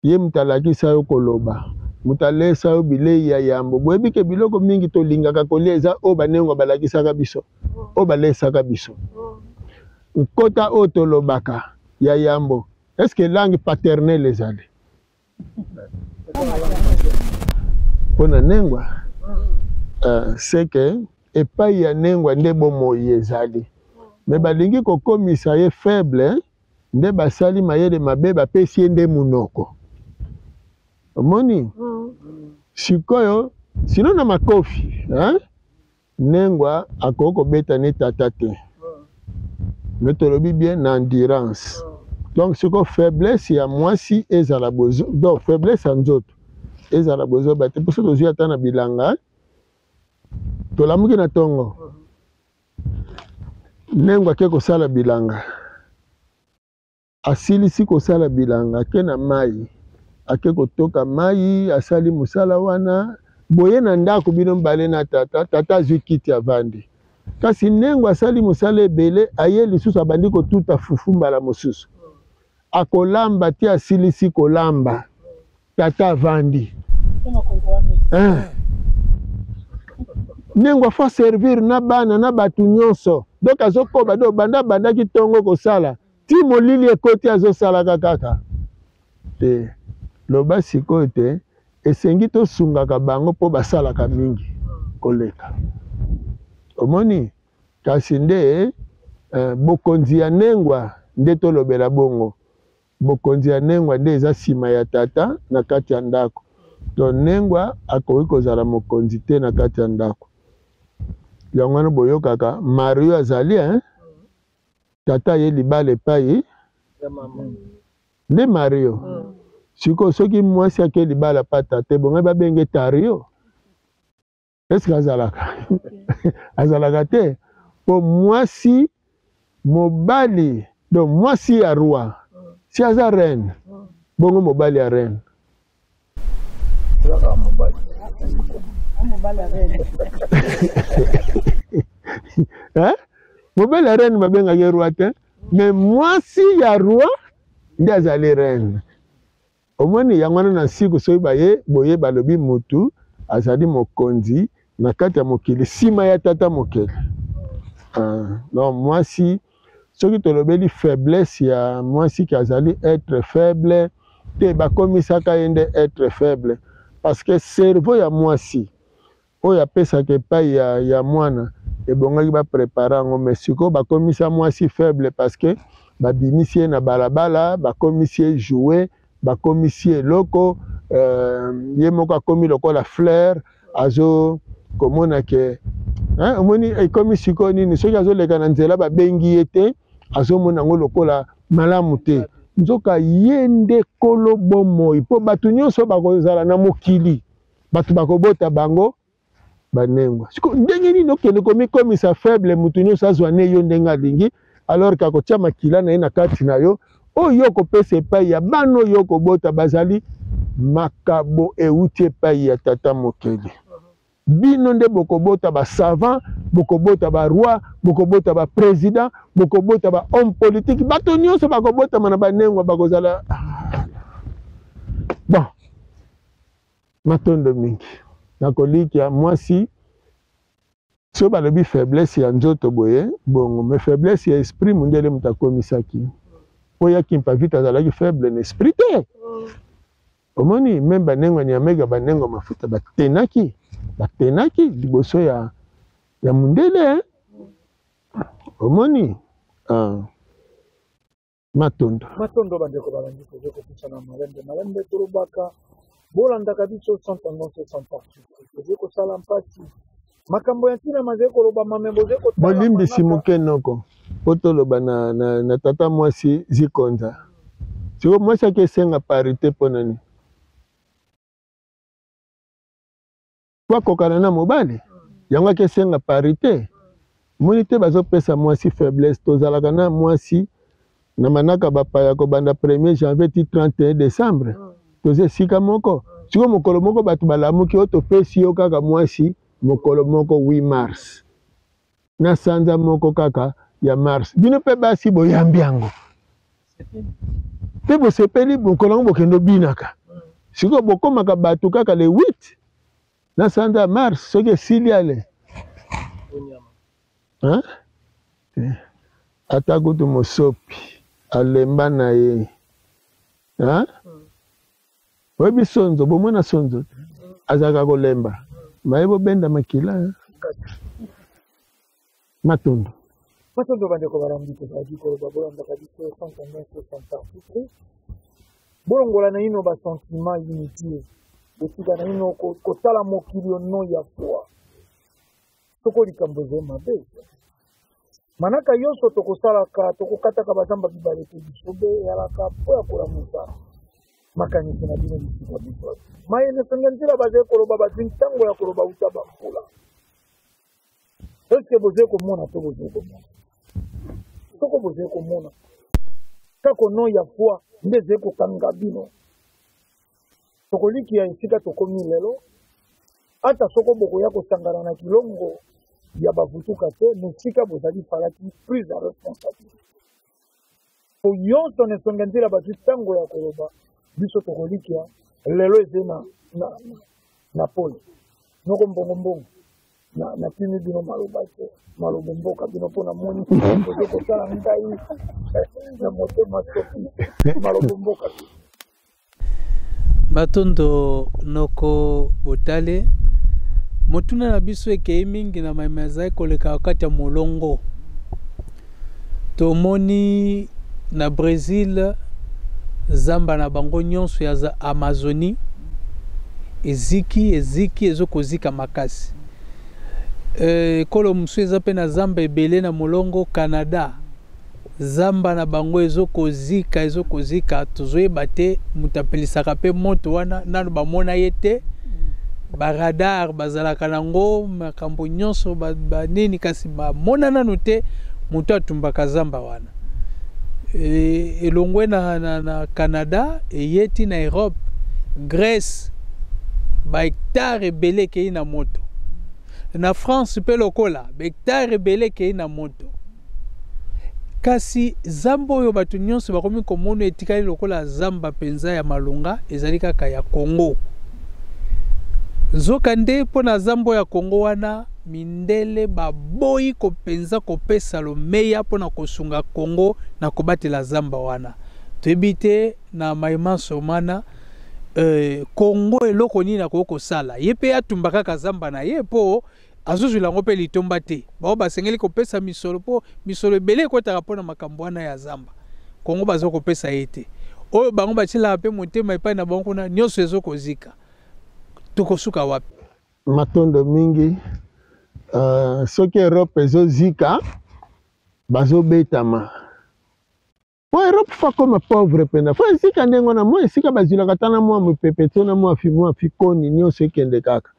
Ye moto alakisa yo koloba, moto alesa yo bilei ya yambo. Boyebi ke biloko mingi tolingaka kolia eza oyo banengwa balakisaka biso, oyo balesaka biso. Nkota oyo tolobaka ya yambo, est-ce que langue paternelle ezali mpona nengwa? C'est que epai ya nengwa nde bomoi ezali, me balingi kokomisa ye faible, nde basali mayele mabe, bapesi ye nde munoko. Omoni sikoyo, sino na makofi, hein? Nengwa akoki kobeta ne tata te, mais tolobi bien na endurance. Donc sikoyo faiblesse ya mwasi ezala bozo, donc faiblesse ya nzoto ezala bozoba te. Mposo tozwi ata na bilanga, tolamuki na tongo, nengwa ake kosala bilanga, asilisi kosala bilanga, ake na mai, ake kotoka mai, asali mosala wana boye na ndako bino mibale na tata, tata azwi kiti avandi. Kasi nengo asali mosala ebele, aye lisusu abandi kotuta fufu mbala mosusu, akolamba ti asilisi kolamba. Tata avandi ndenge afo servir na bana na bato nyonso, donc azokoba do banda abandaki ntongo kosala ti molili ekoti, azosalaka kaka te. Loba sikoyo te, esengi tosungaka bango mpo basalaka mingi koleka. Omoni, kasi nde bokonzi ya nengwa nde tolobela bongo. Bokonzi ya nengwa nde eza nsima ya tata na kati ya ndako. To nengwa akoki kozala mokonzi te na kati ya ndako. Yango wana boyokaka Mario azali hein? Tata ye libala epai ya mama nde Mario. Sikoyo soki mwasi ake libala pa tata, ebongai babenge Tario. Eske azalaka? Azalaka te, po mwasi mobali, donc mwasi ya roi si aza reine, bongo mobali ya reine. Hein? Mobali ya reine babengaki roi te, mais mwasi ya roi nde azali reine. Omoni yango wana na nsiku soki baye boye balobi mutu azali mokonzi na kati ya mokili nsima ya tata mokeli. Non, mwasi soki tolobeli faiblesse ya mwasi ki azali être faible te, bakomisaka ye nde être faible parce que cerveau ya mwasi oyo apesaka epai ya mwana ebongaki baprepare yango, mais sikoyo bakomisa mwasi faible parce que babimisi ye na balabala, bakomisi ye jouet, bakomisi ye eloko, ye moko akomi lokola fleur, azo komona ke hein, omoni ekomi sikoyo nini, soki azoleka na nzela babengi ye te, azomona yango lokola malamu te. Nzoka ye nde kolo bomoi, mpo bato nyonso bakozala na mokili, bato bakobota bango banengwa. Siko ndenge nini okende komikomisa faible, moto nyonso azwa ne yo ndenge alingi, alors ke akotia makila na ye na kati na yo, oyo okopesa epai ya bana oyo okobota bazali makabo euti epai ya tata mokeli. Bino nde bokobota ba savant, bokobota ba roi, bokobota ba président, bokobota ba homme politique, bato nyonso bakobotama na banengwa bakozala bon. Matondo mingi nakolikia mwasi so balobi faiblesse ya nzoto boye bongo, mais faiblesse ya esprit mundele moto akomisaki po ya Kimpa Vita azalaki faible na esprit te. Omoni meme banengwa Nyamega, banengwa mafuta batenaki liboso ya mundele. Omoni matondo. Matondo bandeko balandi, tozo kopusana malembe malembe, tolobaka bolandaka biso sans tendance sans parti. Tozo kosala mpasi makambo ya ntina mazali koloba mame boze kotala bolimbisi moke noko po toloba na tata mwasi Zikonza. Siko mwasi akesenga parité mpo na nini? Po akokana na mobali, yango akesenga parité. Moni te bazopesa mwasi faiblesse. Tozalaka na mwasi na manaka bapaya kobanda 1er janvier ti 31 décembre, toza esika moko. Siko mokolo moko bato balamuki oyo topesi yo kaka mwasi mokolo moko 8 mars na sanza moko kaka ya mars. Bino mpe basi boyambi yango mpe bosepeli mokolo yango bokende obinaka. Sikoyo bokomaka bato kaka le 8 na sanza ya mars soki esili ale. Hein? Ata kutu mosopi alemba na ye. Hein? Oyebi sonzo, bomona sonzo azalaka kolemba. Maye bobenda makila. Matondo. Matondo bandeko balandi, tozalaki koloba bolandaka biso sans tendance sans parti pris. Bolongola na ino ba sentiment inutile. Botika na ino kosala mokili ono ya foi. Soko likambo eza mabe. Manaka nyonso tokosalaka, tokokataka bazamba bibale te bisobe eyalaka mpo ya kolamusa makanisi na bino bisika biso. Mayele songe nzela bazali koloba bazwi ntango ya koloba uta bamvula. Eske bozali komona to bozali komona? Soko bozali komona kaka no ya foi nde ezali kokanga bino. Tokoliki ya esika tokomi lelo, ata soko bokoya kosangana na kilongo ya bavutuka te, mais esika bozali falaki prise ya responsabilité. Po nyonso na esonga nzela bazwi ntango ya koloba, biso tokolikia. Lelo eze na, na, na pole. Noko mbongo mbongo. Na, natindi bino maloba te, maloba mboka bino mpo namoni ozo kosala ngai na motema soki maloba mboka te. Matondo noko Botale. Motuna na biso ekei mingi na maye mazali koleka kati ya molongo. Tomoni na Bresil zamba na bango nyonso ya Amazonie eziki eziki ezokozika makasi. Eh, ekolo mosusu eza mpe na zamba ebele na molongo Canada. Zamba na bango ezokozika ezokozika, tozoyeba te moto apelisaka mpe moto wana nano bamona ye te. Ba radar bazalaka nango makambo nyonso banini, kasi bamona nano te moto atumbaka zamba wana. Elongwe na Canada eye ti na Europe, Grèce ba hectare ebele ekei na moto. Na France mpe lokola ba hectare ebele ekei na moto. Kasi zamba oyo bato nyonso bakomi komona etikali lokola zamba mpenza ya malonga ezali kaka ya Congo. Nzokande mpo na zamba oyo ya Congo wana, mindele baboyi mpenza kopesa lomeya mpo na kosunga Congo na kobatela zamba wana. Toyebi te na maye manso mana Congo eloko nini akoki kosala. Ye mpe atumba kaka zamba na ye mpo azozwila yango mpe litomba te. Bao basengeli kopesa misolo mpo misolo ebele ekotaka mpo na makambo wana ya zamba. Kongo baza kopesa ye te. Oyo bango batielaka mpe motema epai na bango kuna nyonso ezokozika. Tokosuka wapi? Matondo mingi. Soki Europe ezozika bazobetama. Po Europe fa koma pauvre pena. Fa esika ndenge wana mwa esika bazwilaka ata na mwa mopepe to na mwa fi mwa fikoni nyonso ekende kaka.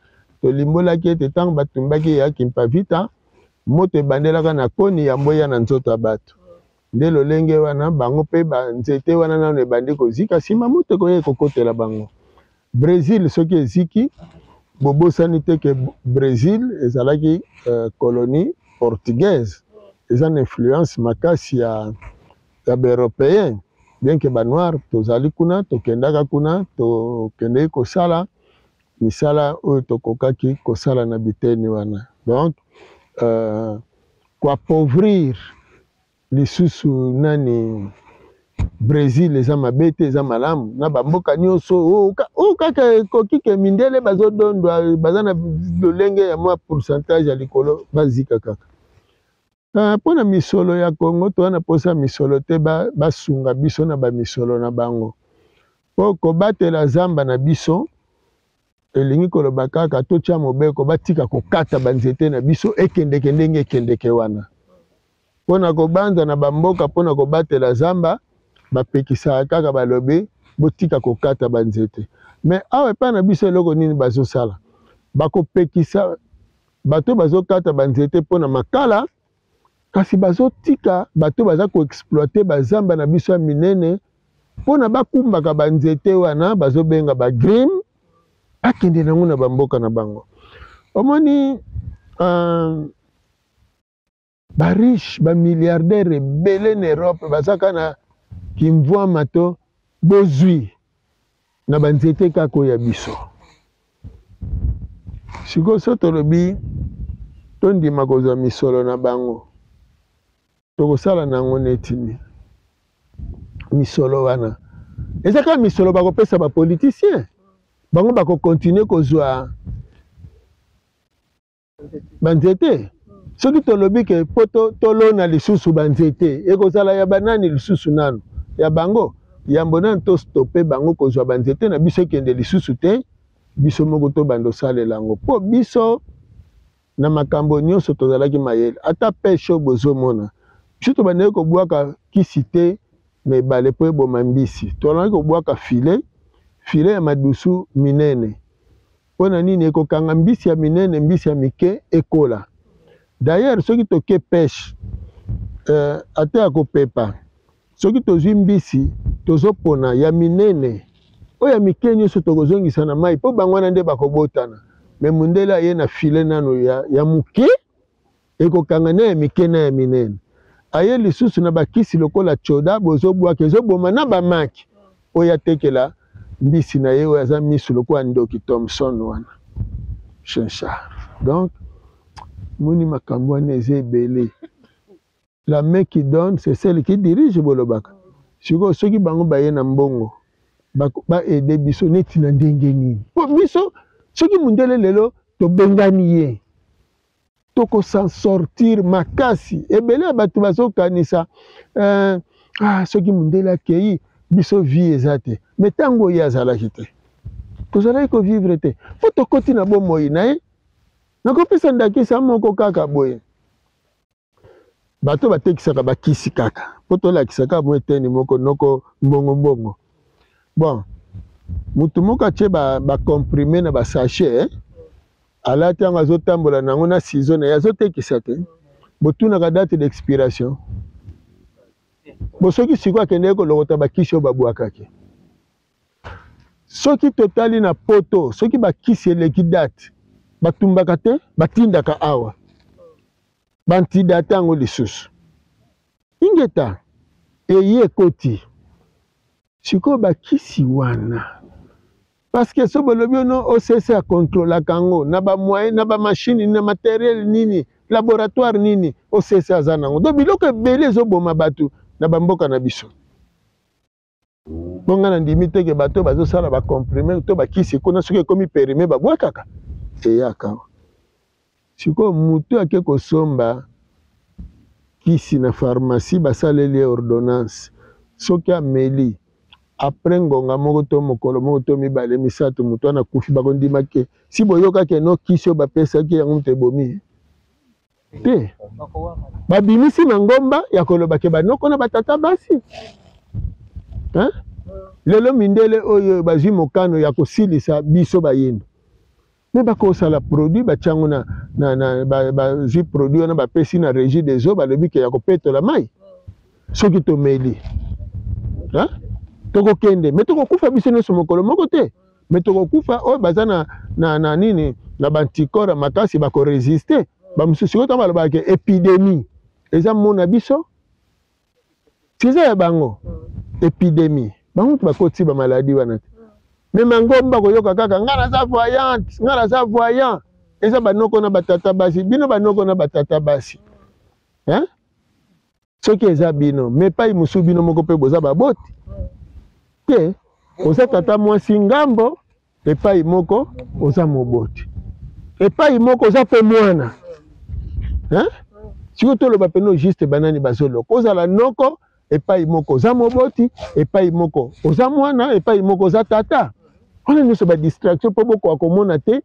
Tolimbolaki ete ntango batumbaki ya Kimpa Vita, moto ebandelaka na koni yambo eya na nzoto ya bato. Nde lolenge wana bango pe ba nzete wana nano ebandi kozika, nsima moto ekoya ekokotela bango. Bresil soki eziki, bobosani te ke Bresil ezalaki colonie portugaise, eza na influence makasi ya ba européen, bien que ba noir tozali kuna, tokendaka kuna, tokendeki kosala misala oyo tokokaki kosala na biteni wana. Donc koappauvrir lisusu nani Bresil eza mabe te, eza malamu na bamboka nyonso oyo kaka ekoki ke mindele bazodondwa, baza na lolenge ya mwa pourcentage ya likolo, bazika kaka. Mpo na misolo ya Congo, toza na posa misolo te, basunga biso na bamisolo na bango. Mpo kobatela zamba na biso elingi koloba kaka totia mobeko, batika kokata banzete na biso ekendeke ndenge ekendeke wana. Mpo na kobanza na bamboka mpo na kobatela zamba, bapekisaka kaka balobi botika kokata banzete. Mais awa epai na biso eloko nini bazosala? Bakopekisa bato bazokata banzete mpo na makala, kasi bazotika bato baza koexploite bazamba na biso ya minene mpo na bakumbaka banzete wana bazobenga ba green, bakende nango na bamboka na bango. Omoni ba riche, ba milliardaire ebele na Europe bazaka na kimvwama to bozwi na banzete kaka oyo ya biso. Sikoyo so tolobi tondima kozwa misolo na bango, tokosala nango neti nini? Misolo wana eza kaka misolo bakopesa ba politicien, bango bakokontinue kozwa banzete. Soki tolobi ke po tolona lisusu banzete, ekozala ya banani lisusu nano ya bango? Yambo nano tostope bango kozwa banzete na biso ekende lisusu te, biso moko tobanda osalela yango. Po biso na makambo nyonso tozalaki mayele, ata peshe oyo bozomona biso tobandaki kobwaka kisi te na ebale po eboma mbisi, tobandaki kobwaka filet ya madusu minene. Mpo na nini ekokanga mbisi ya minene, mbisi ya mike ekola? D'ailleurs soki toke peshe ata ya kopepa, soki tozwi mbisi tozopona ya minene, oyo ya mike nyonso tokozongisa na mai mpo bango wana nde bakobotana. Me mundele aye na filet nano ya moke ekokanga na ya mike na ya minene. Aye lisusu na bakisi lokola choda bozobwaka ezoboma na bamaki oyo atekela mbisi na ye oyo aza misu lokola ndoki Thomson wana Chinchard. Donc moni makambo wana eza ebele. La main qui donne, c'est celle qui dirige bolobaka. Sikoyo soki bango baye na mbongo ba aider biso neti na ndenge nini? Po biso soki mundele lelo tobengani ye toko s'en sortir makasi. Ebele ya bato bazokanisa euh, ah, soki mundele akei biso vie eza te. Mais ntango ye azalaki te, tozalaki kovivre te mpo tokoti na bomoi na ye. Nakopesa ndakisa moko kaka boye. Bato batekisaka bakisi kaka mpo tolakisa kaka mwa eteni moko noko mbongo mbongo. Bon, motu moko atie bacomprime ba na basachet eh? Alati yango azotambola na yango na ciseau na ye azotekisa te. Botunaka date d'expiration bo soki sikoyo akendeki kolokota bakisi oyo babwakaki. Soki totali na poto, soki bakisi eleki date batumbaka te, batindaka awa bantidate yango lisusu. Ingeta eye ekoti sikoyo bakisi wana parce que so bolobi ono OCC akontrolaka yango na ba moyen na ba machine na materiel nini laboratoire nini OCC aza nango. Donc biloko ebele ezoboma bato na bamboka na biso. Mpo ngai nandimi te ke bato bazosala ba comprime to bakisi kuna soki ekomi perime babwakaka eyaka. Sikoyo moto ake kosomba kisi na pharmacie basaleli ye ordonnance, soki ameli après ngonga moko to mokolo moko to mibale misato moto wana akufi, bakondima ke si boyoka ke no kisi oyo bapesaki yango moto ebomi ye te. Babimisi mangomba ya koloba ke banoko na batata basi hein? Lelo mindele oyo bazwi mokano ya kosilisa biso bayindo me bakosala produit batyango na, na, na bazwi ba produit wana bapesi na régie des eaux, balobi ke ya kopetola mai soki tomeli hein? Tokokende me tokokufa biso nyonso mokolo moko te, me tokokufa oyo baza na, na, na nini na bantikore makasi bakoresiste. Bamosusu sikoyo ntango balobaka ke epidemie eza mona biso eza ya bango epidemie, bango moto bakotisi bamaladi wana te. Me mangomba koyoka kaka ngai naza voyante, ngai naza voyant, eza banoko na batata basi, bino banoko na batata basi hein? Soki eza bino me epai mosusu bino moko mpe boza baboti te, oza tata mwasi ngambo epai moko oza moboti epai moko oza mpe mwana hein? Sikoyo toloba peno juste banani bazoloka, ozala noko epai moko oza moboti epai moko oza mwana epai moko oza tata. Wana nyonso ba distraction mpo bokoka komona te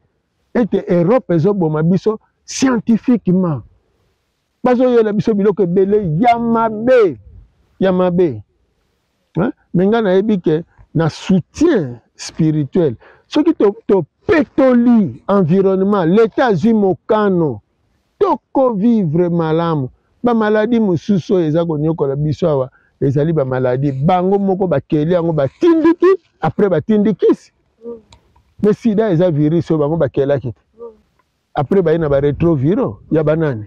ete Europe ezoboma biso scientifiquement. Bazoyela biso biloko ebele ya mabe ya mabe hein? Me ngai nayebi ke na soutien spirituel soki topetoli to environnement, l'etat azwi mokano tokovivre malamu. Bamaladi mosusu oyo eza konyokola biso awa ezali bamaladi bango moko bakeli yango, batindiki apres batindikisi. Me sida eza virus oyo bango bakelaki te, apres baye na ba retroviro ya banani.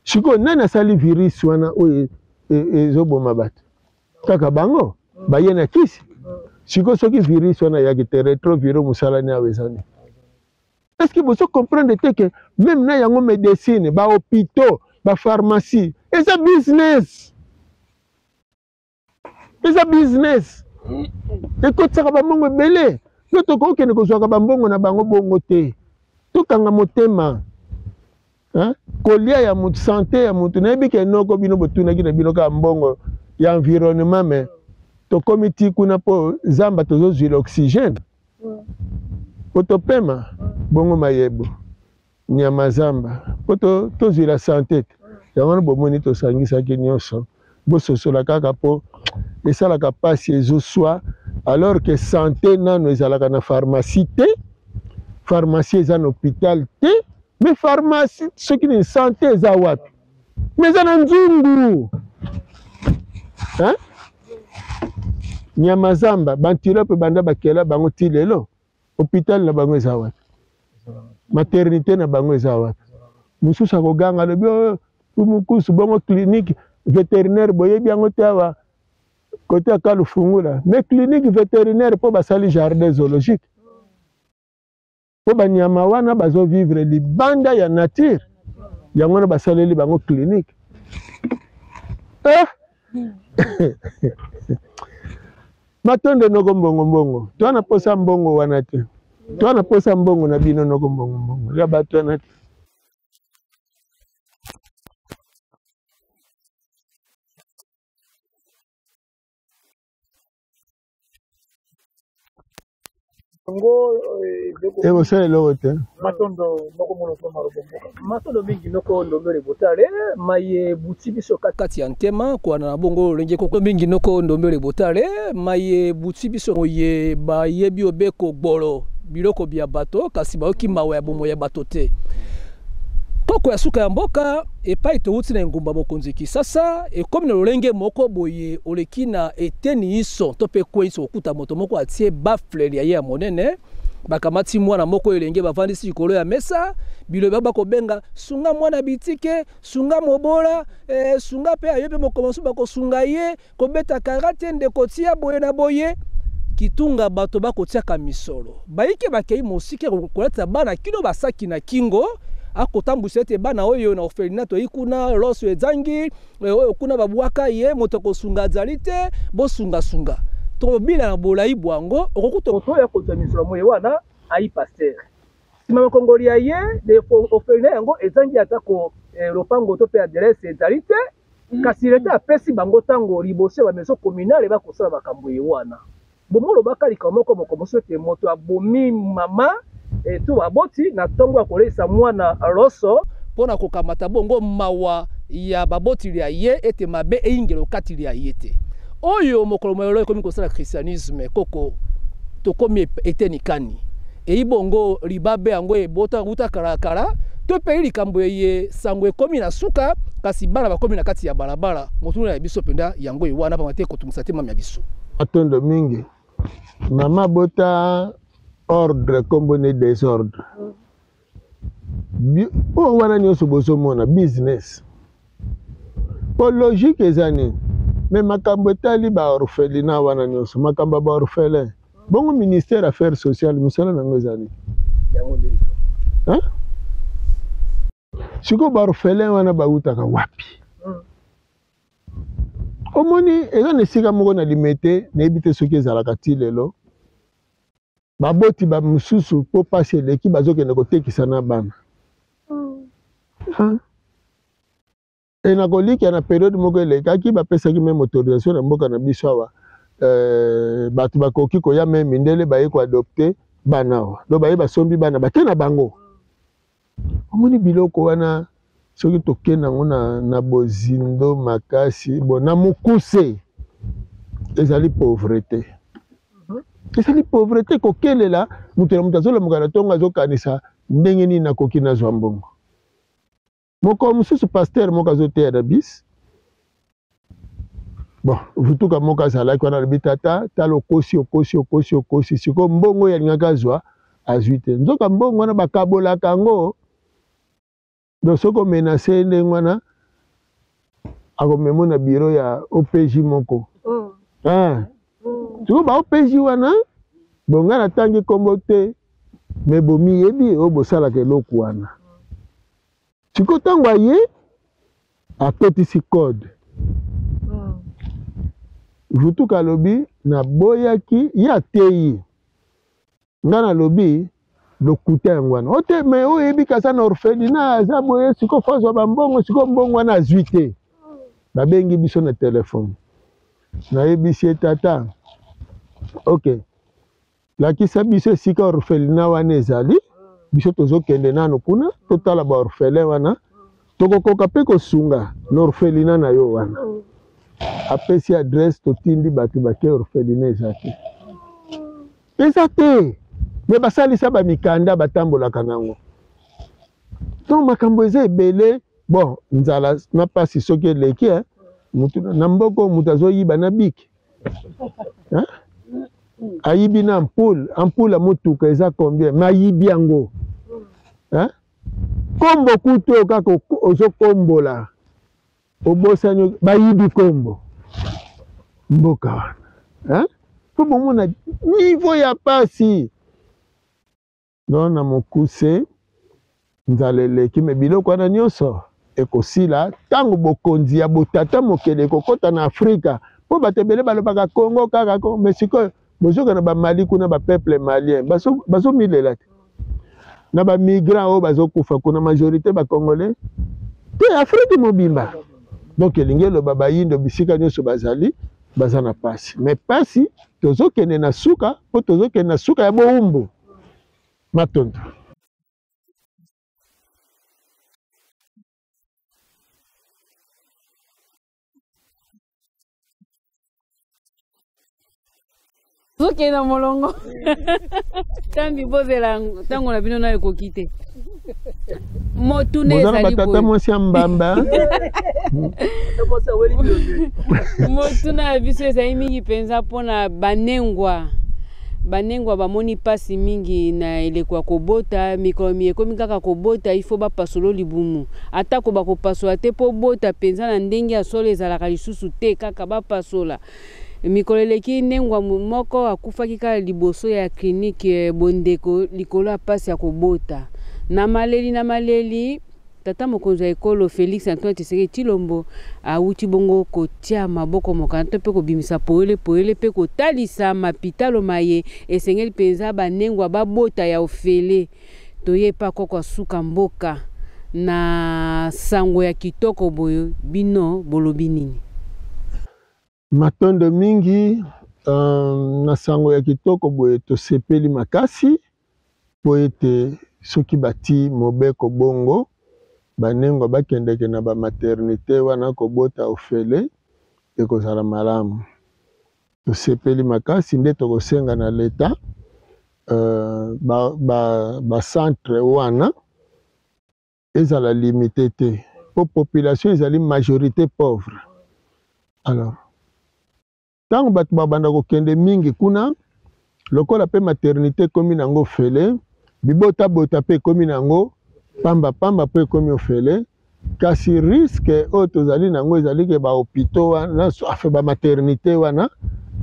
Sikoyo nani asali virus wana oyo ezoboma bato? Kaka bango baye na kisi. Sikoyo soki virus wana eyaki te, retroviro mosala ni awa eza nini? Est-ce que bozo comprendre te que même na yango médecine, ba hôpitaux, ba pharmacie eza business, eza business ekotisaka bambongo ebele. Yo tokokende kozwaka bambongo na bango bongo te, tokanga motema hein? Kolia ya motu, sante ya motu. Nayebi ke noko bino botunaki na bino kaka mbongo ya environnement, me tokomi ti kuna mpo zamba tozozwila oxygène mpo topema bongo mayebo nyama zamba mpo tozwila sante te. Yango wana bomoni tosangisaki nyonso, bososola kaka mpo esalaka mpasi ezoswa, alors que sante nano ezalaka na pharmacie te, pharmacie eza na hôpital te, mais pharmacie soki ni sante eza wapi? Mais eza na nzungu hein? Nyama zamba bantilope banda bakela bango ti lelo, hôpital na bango eza wapi? Maternité na bango eza wapi? Mosusu akoganga alobi oyo mukusu bongo clinique vétérinaire boyebi yango te awa. Kote ya Kalufungula, mais clinique vétérinaire mpo basali jardin zoologique mpo banyama wana bazovivre libanda ya nature, yango wana basaleli bango clinique. Eh! Matondo noko mbongo mbongo, toa na posa mbongo wana te, toa na posa mbongo na bino noko mbongo mbongo ya bato wana te. Ekosala eloko te. Matondo moko moloto malobo mboka. Matondo mingi noko Ndombele Botale maye buti biso kati ya ntema kwana na bongo lolenge koko mingi noko Ndombele Botale maye buti biso moye bayebi obe kogbolo biloko bya bato kasi bayoki mawa ya bomoi ya bato te. Koko ya suka ya mboka epai towuti na engumba mokonzi Kisasa ekomi na lolenge moko boye oleki na eteni inso to mpe kwe inso kokuta moto moko atie baffle ya ye ya monene bakamati mwana moko elenge bavandisi likolo ya mesa biloba bakobenga sunga mwana bitike sunga mobola eh, sunga mpe aye mpe mokolo mosusu bakosunga ye kobeta karate ndeko tia boye na boye kitunga bato bakotiaka misolo bayike bakei mosika kolatisa bana kino basaki na kingo akotambwisa ete bana oyo na orphelinat toyi kuna loso ezangi eh, oyo kuna babwaka ye moto akosunga azali te bosungasunga tokobila na bolai bwango okokuta moto oyo akozwa misolo moye wana ayi pasteur nsima makongoli ya ye orphelinat yango ezangi atako eh, lopango to mpe adresse ezali te kasi leta apesi bango ntango liboso ya bamaison communale bakosala makambo ye wana. Bongo olobaka likambo moko moko mosusu ete moto abomi mama eh, to baboti na ntongo ya koleisa mwana loso mpo na kokamata bongo mawa ya baboti lya ye ete mabe eyingela okati lya ye te. Oyo mokolo mwa lelo ekomi kosala christianisme koko tokomi eteni kani eyi bongo libabe yango ebota uta kala kala to mpe likambo eye sango ekomi na suka kasi bana bakomi na kati ya balabala motuna ya biso mpenza yango ewana pamba te kotungisa te mami ya biso. Matondo mingi mama bota ordre kombo ne desordre oyo wana nyonso bozomona business po logique eza nini me makambo etali ba orphelinat wana nyonso makambo ya ba orphelin bongo ministère affaires sociales mosala na yango eza nini sikoyo ba orphelin wana bawutaka wapi omoni eza na esika moko na limete nayebi te soki ezalaka ti lelo baboti ba mosusu mpo mpasi eleki bazokende kotekisa na bana mm. E na kolikia na periode moko elekaki bapesaki meme autorisation na mboka na biso awa euh, bato bakoki koya meme mindele baye koadopte bana awa do baye basombi bana bake na bango omoni biloko wana soki tokende yango na, na bozindo makasi bo na mokuse ezali pauvreté ezali pauvreté kokelela moto na moto azolamuka na ntongo azokanisa ndenge nini nakoki nazwa mbongo Mokolo mosusu pasteur moko azoteya na bis bon vutuka moko azalaki wana alobi tata tala okosi okosi okosi okosi sikoyo mbongo oyo alingaki azwa azwi te nzoka mbongo wana bakabolaka yango donc soki omenase ye ndenge wana akomemo na biro ya opj moko mm. ah. mm. sikoyo ba opj wana bonga natangi nkombo te me bomiyebi oyo bosalaka eloko wana sikoyo ntango aye akotisi code mm. vutuka alobi naboyaki ye ateyi nga nalobi lokuta yango wana ote me oyo oyebi kaza na orphelinat aza boye sikoyo fo azwa bambongo sikoyo mbongo wana azwi te babengi biso na telefone nayebisi ye tata ok Lakisa biso esika orphelinat wana ezali, biso tozokende nanu kuna totala ba orphelin wana, tokokoka pe kosunga na orphelinat na yo wana. Apesi adresse, totindi bato bake, orphelinat eza te, eza te, me basalisa ba mikanda batambolaka nango. Donc makambo eza ebele. Bon, nzala na pasi soki eleki eh, mutu na mboko mutu azoyiba na biki hein? Ayibi na ampoule, ampoule ya motuka eza combien? Mais ayibi yango hein? Kombo kutu oyo kaka ozokombola obosani, bayibi kombo. Mboka wana, hein? Mpo bomona niveau ya pasi. Donc na mokuse, nzala eleki, me biloko wana nyonso ekosila ntango bokonzi ya botata mokeli ekokɔta na Afrika. Mpo bato ebele balobaka Kongo kaka Kongo, me sikoyo bozoka na bamali kuna, bapeuple malien bazomilela te na bamigrant oyo bazokufa kuna, majorité bacongolais te, Afrike mobimba. Donc elingi eloba bayindo bisika nyonso bazali baza na pasi, me pasi tozokende na suka, mpo tozokende na suka ya bowumbu. Matondo. Tozokende na molongo tambi, bozela ntango na bino nayo ekoki te. Motuna boza na ezali batata boye. Mwasi ya mbamba. Motuna ya biso ezali mingi mpenza mpona banengwa. Banengwa bamoni mpasi mingi na eleko ya kobota. Mikolo mi ekomi kaka kobota, ifo bapasolo libumu, atako bakopasola te mpo bota mpenza na ndenge ya solo ezalaka lisusu te, kaka bapasola. Mikolo eleki, nengwa moko akufaki kaka liboso ya klinike Bondeko likolo ya mpasi ya kobota. Na maleli na maleli, tata mokonzi ya ekolo Félix Antoine Tshisekedi Tshilombo awuti bongo kotia maboko mokanda to mpe kobimisa poele poele mpe kotalisa mapitalo maye esengeli mpenza banengwa babota ya ofele. Toyepa koko asuka mboka na sango ya kitoko boyo, bino bolobi nini? Matondo mingi. Na sango ya kitoko boye, tosepeli makasi mpo ete soki bati mobeko bongo, banengwa bakendeke na bamaternité wana kobota ofele, ekozala malamu. Tosepeli makasi. Nde tokosenga na leta bacentre ba wana ezala limité te, mpo population ezali majorité pauvre. Alors ntango bato babanda kokende mingi kuna, lokola mpe maternité ekomi nango ofele, bibotabota mpe ekomi nango pambapamba mpo ekomi ofele. Kasi risque oyo tozali nango ezali ke bahôpitaux wana, enfin bamaternité wana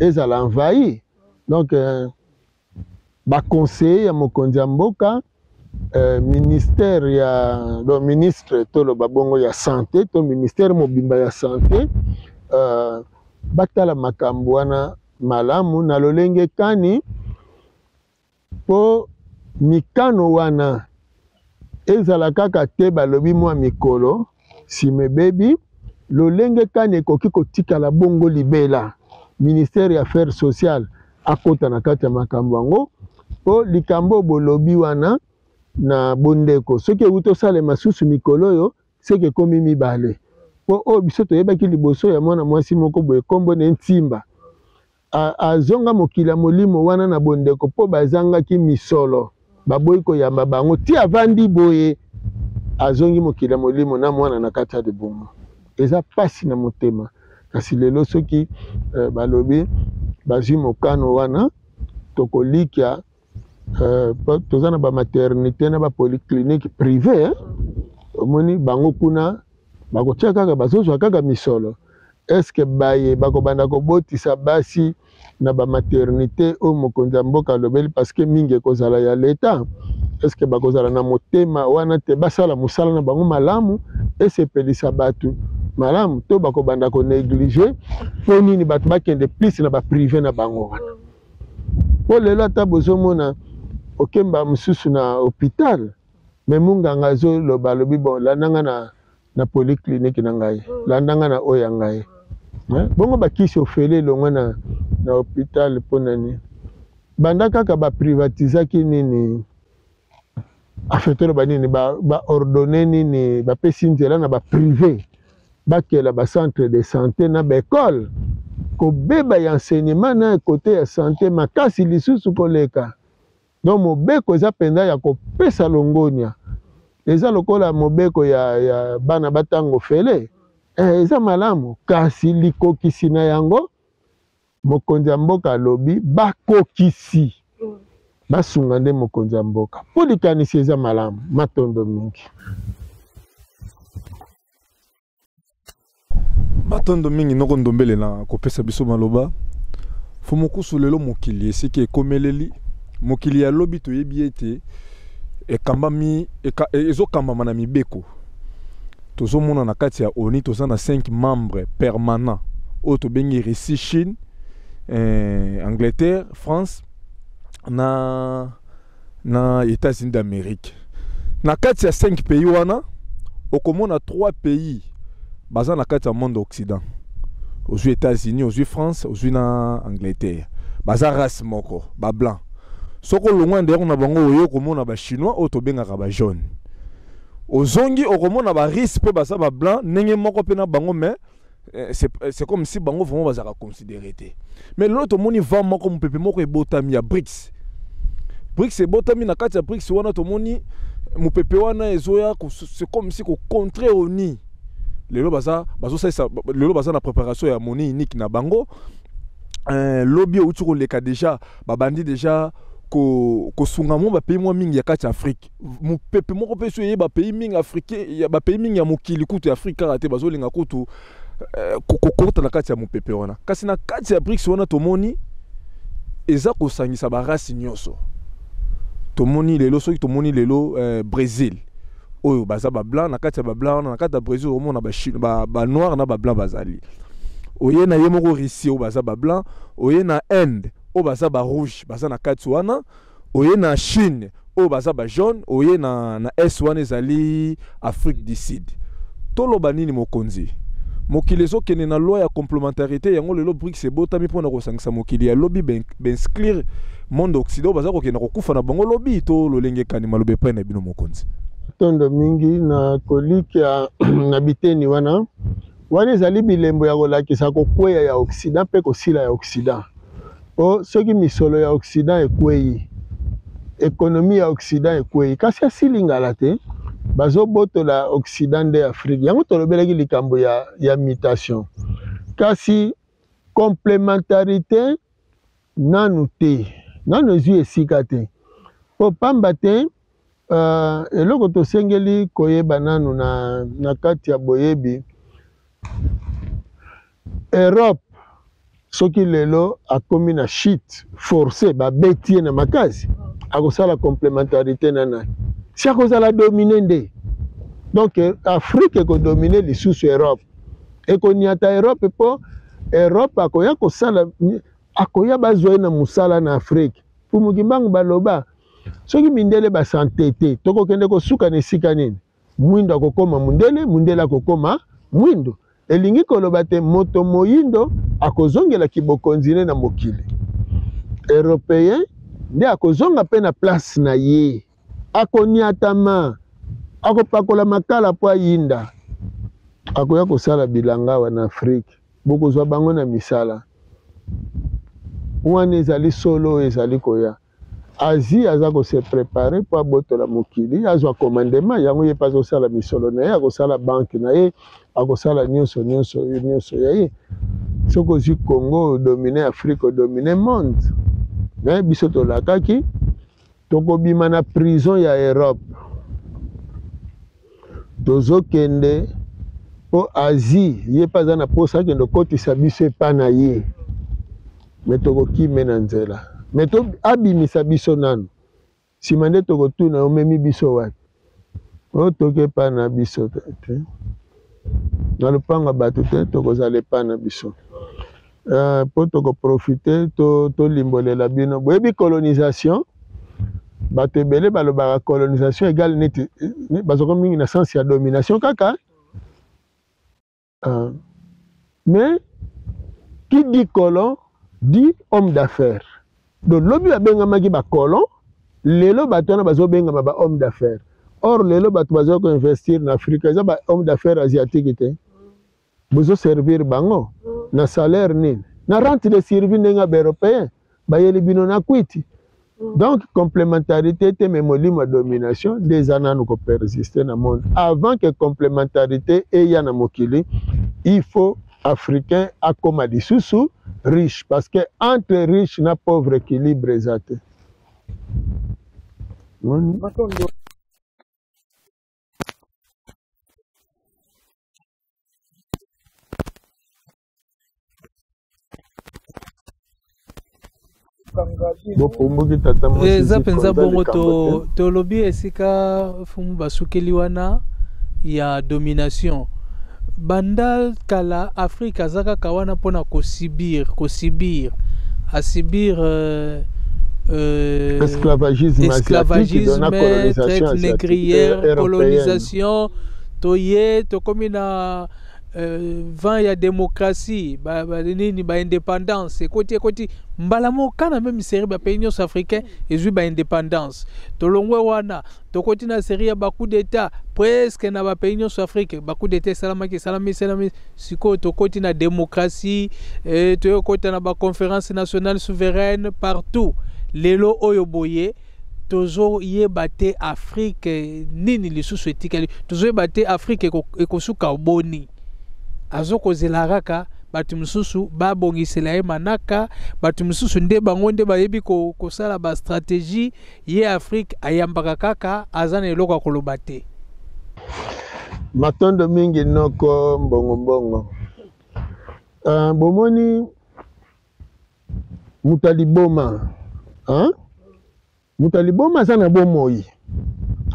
ezala envahi. Donc baconseiller ya mokonzi ya mboka, ministère ya, donc ministre toloba bongo ya santé to ministère mobimba ya santé, batala makambo wana malamu na lolenge kani mpo mikano wana ezala kaka te balobi mwa mikolo nsima ebebi. Lolenge kani ekoki kotikala bongo libela? Ministère ya affaires sociales akota na kati ya makambo yango, mpo likambo bolobi wana na bondeko, soki ewuti osalema susu mikolo oyo, seke ekomi mibale. Mpo oyo biso toyebaki liboso ya mwana mwasi moko boye, nkombo ne Ntimba, azonga mokili ya molimo wana na bondeko mpo bazangaki misolo, baboyi koyamba bango ti avandi boye, azongi mokili ya molimo na mwana na kati ya libumu. Eza pasi na motema. Kasi lelo soki balobi bazwi mokano wana, tokolikia toza na bamaternité na bapolyclinique privé, eh? Omoni bango kuna bakotia kaka, bazozwa kaka misolo. Est-ce baye bakobanda kobotisa basi na bamaternité oyo mokonzi ya mboka alobeli, parce que mingi ekozala ya leta, est-ce bakozala na motema wana te basala mosala na bango malamu, esepelisa bato malamu, to bakobanda konéglige? Mpo nini bato bakende plus na baprivé na bango wana? Mpo lelo ata bozomona okemba mosusu na hôpital, me munganga azoloba, alobi: "Bon, landanga na polyclinique na ngai, landanga na oyo ya ngai." Bongo bakisi ofele elongwa na hôpital mpo nani? Banda kaka baprivatizaki nini, enfin toloba nini, baordonne nini, bapesi nzela na baprivé bakela bacentre de santé na baekole, kobeba ya enseignement na côté ya santé makasi lisusu koleka. Donc mobeko eza mpenza ya kopesa longonia. Eza lokola mobeko ya bana batango fele, eza malamu, kasi likokisi na yango, mokonzi ya mboka alobi bakokisi, basunga nde mokonzi ya mboka mpo likanisi eza malamu. Matondo mingi. Matondo mingi noko Ndombele na kopesa biso maloba. Fumukusu lelo mokili esika ekomeleli mokili ya lobi toyebi ete ekambami ezokambama na mibeko. Tozomona na kati ya ONU toza na 5 membres permanents oyo tobengi Russie, Chine, Angleterre, France na États-Unis d'Amérique. Na kati ya 5 pays wana okomona 3 pays baza na kati ya monde occident. Ozwi États-Unis, ozwi France, ozwi na Angleterre. Baza race moko, ba blanc. Soko longwa ndeko na bango oyo okomona ba chinois oyo tobengaka ba jaune. Ozongi okomona ba russe pe baza ba blanc ndenge moko pe na bango, mais c'est comme si bango vraiment bazaka considéré te. Mais l'autre moni vent moko mopepe moko ebotami ya BRICS. BRICS ebotami na kati ya BRICS wana tomoni mopepe wana ezoya c'est comme si ko contrer ONU. Lelo baza bazosalisa lelo baza na préparation ya monnaie unique na bango. Lobby outi koleka déjà babandi déjà ko kosunga mo ba pays mwa mingi ya kati ya Afrique. Mopepe moko pe so yeba pays mingi africain ya ba pays mingi ya mokili kutu ya Afrique kaka te bazolinga kutu kokota na kati ya mopepe wana. Kasi na kati ya BRICS wana tomoni eza kosangisa ba race nyonso. Tomoni lelo soki tomoni lelo Brésil oyo baza ba blanc na kati ya ba blanc wana na kati ya Brésil omona ba Chine, ba noir na ba blanc bazali. Oye na ye moko Russie oyo baza ba blanc, oye na Inde oyo baza ba rouge baza na kati wana, oye na Chine oyo baza ba jaune, oye na S wana ezali Afrique du Sud. Toloba nini mokonzi? Mokili ezokende na loi ya complémentarité yango lelo BRICS ebotami mpona kosangisa mokili ya lobi b'inscrire monde occident baza kokende kokufa na bango lobi to lolenge kani maloba epai na bino mokonzi. Tondo mingi na kolikia na biteni wana wana ezali bilembo ya kolakisa kokweya ya Occident mpe kosila ya Occident. Po soki misolo ya Occident ekweyi, économie ya Occident ekweyi, kasi asili ngala te, bazobotola Occident nde Afrique. Yango tolobelaki likambo ya mutation. Kasi complémentarité nanu te, nanu ezwi esika te. Po pamba te, eloko tosengeli koyeba nanu na kati ya boyebi, Europe soki lelo akomi na chute forcée, babeti ye na makasi, akosala complémentarité na nani? Si akozala dominé nde. Donc Afrique ekodomine lisusu Europe, ekoniata Europe po Europe akoya kosala, akoya bazwa ye na mosala na Afrique. Mfumu Kimbangu baloba soki mindele basante te, tokokende kosuka na esika nini? Mwindo akokoma mundele, mundele akokoma mwindo. Elingi koloba te moto moyindo akozongela kibokonzi ne na mokili. Européen nde akozonga pe na place na ye. Akoniatama, akopakola makala po ayinda. Akoya kosala bilanga awa na Afrique. Bokozwa bango na misala. Wana ezali solo oyo ezali koya. Asie aza ko se préparer po abotola mokili, azwa commandement yango ye pe azosala misolo na ye, akosala banque na ye, akosala nyonso, nyonso, nyonso ya ye. Soki ozwi Congo, odomine Afrique, odomine monde. Mais biso tolakaki tokobima na prison ya Europe. Tozokende po Asie ye pe aza na posa akende kokotisa biso epa na ye. Mais tokokime na nzela. Mais to abimisa biso nanu. Sima nde tokotuna omemi biso wapi? O toke epa na biso te, te. Na lopango ya bato te, tokozala epa na biso. Po tokoprofite tolimbolela bino. Boyebi colonisation, bato ebele balobaka colonisation égale neti, bazoko mingi na sens ya domination kaka. Mais qui dit colon dit homme d'affaires. Donc lobi babengamaki ba colon, lelo bato wana bazobengama ba homme d'affaires. Or lelo bato bazo ko investir na Afrique, eza ba homme d'affaires asiatique te. Bozo servir bango na salaire nini? Na rente de survie ndenge ba européen bayeli bino na kwiti. Donc complémentarité te, mais molimo ya domination nde eza nanu ko persister na monde. Avant que complémentarité eya na mokili, il faut africain akoma lisusu riche, parce que entre riche na pauvre équilibre eza te. Moni? Bopumbuki tata mwasi Eza mpenza Zikonza bongo. Likambo te. Tolobi esika fumu basukeli wana ya domination. Banda kala, Afrique aza kaka wana mpona kosubir, kosubir, asubir esclavagisme asiatique, esclavagisme, na colonisation traite asiatique, négrière, européenne. Colonisation. Toye tokomi na vent ya démocratie, ba nini, baindépendance ekoti, ekoti mbala moko na même série. Bapays nyonso africain ezwi baindépendance. Tolongwe wana, tokoti na série ya bacoup d'état. Presque na bapays nyonso Afrique, bacoup d'état esalamaki, esalami, esalami. Sikoyo tokoti na démocratie, toye kokota na baconférence nationale souveraine partout. Lelo oyo boye, tozoyeba te Afrique nini lisusu etikali, tozoyeba te Afrique ekosuka boni. Azokozela kaka bato mosusu babongisela ye manaka, bato mosusu nde bango nde bayebi kosala bastratégie. Ye Afrique ayambaka kaka, aza na eloko ya koloba te. Matondo mingi, noko Mbongo Mbongo. Bomoni moto ya liboma, hein? Moto ya liboma aza na bomoi,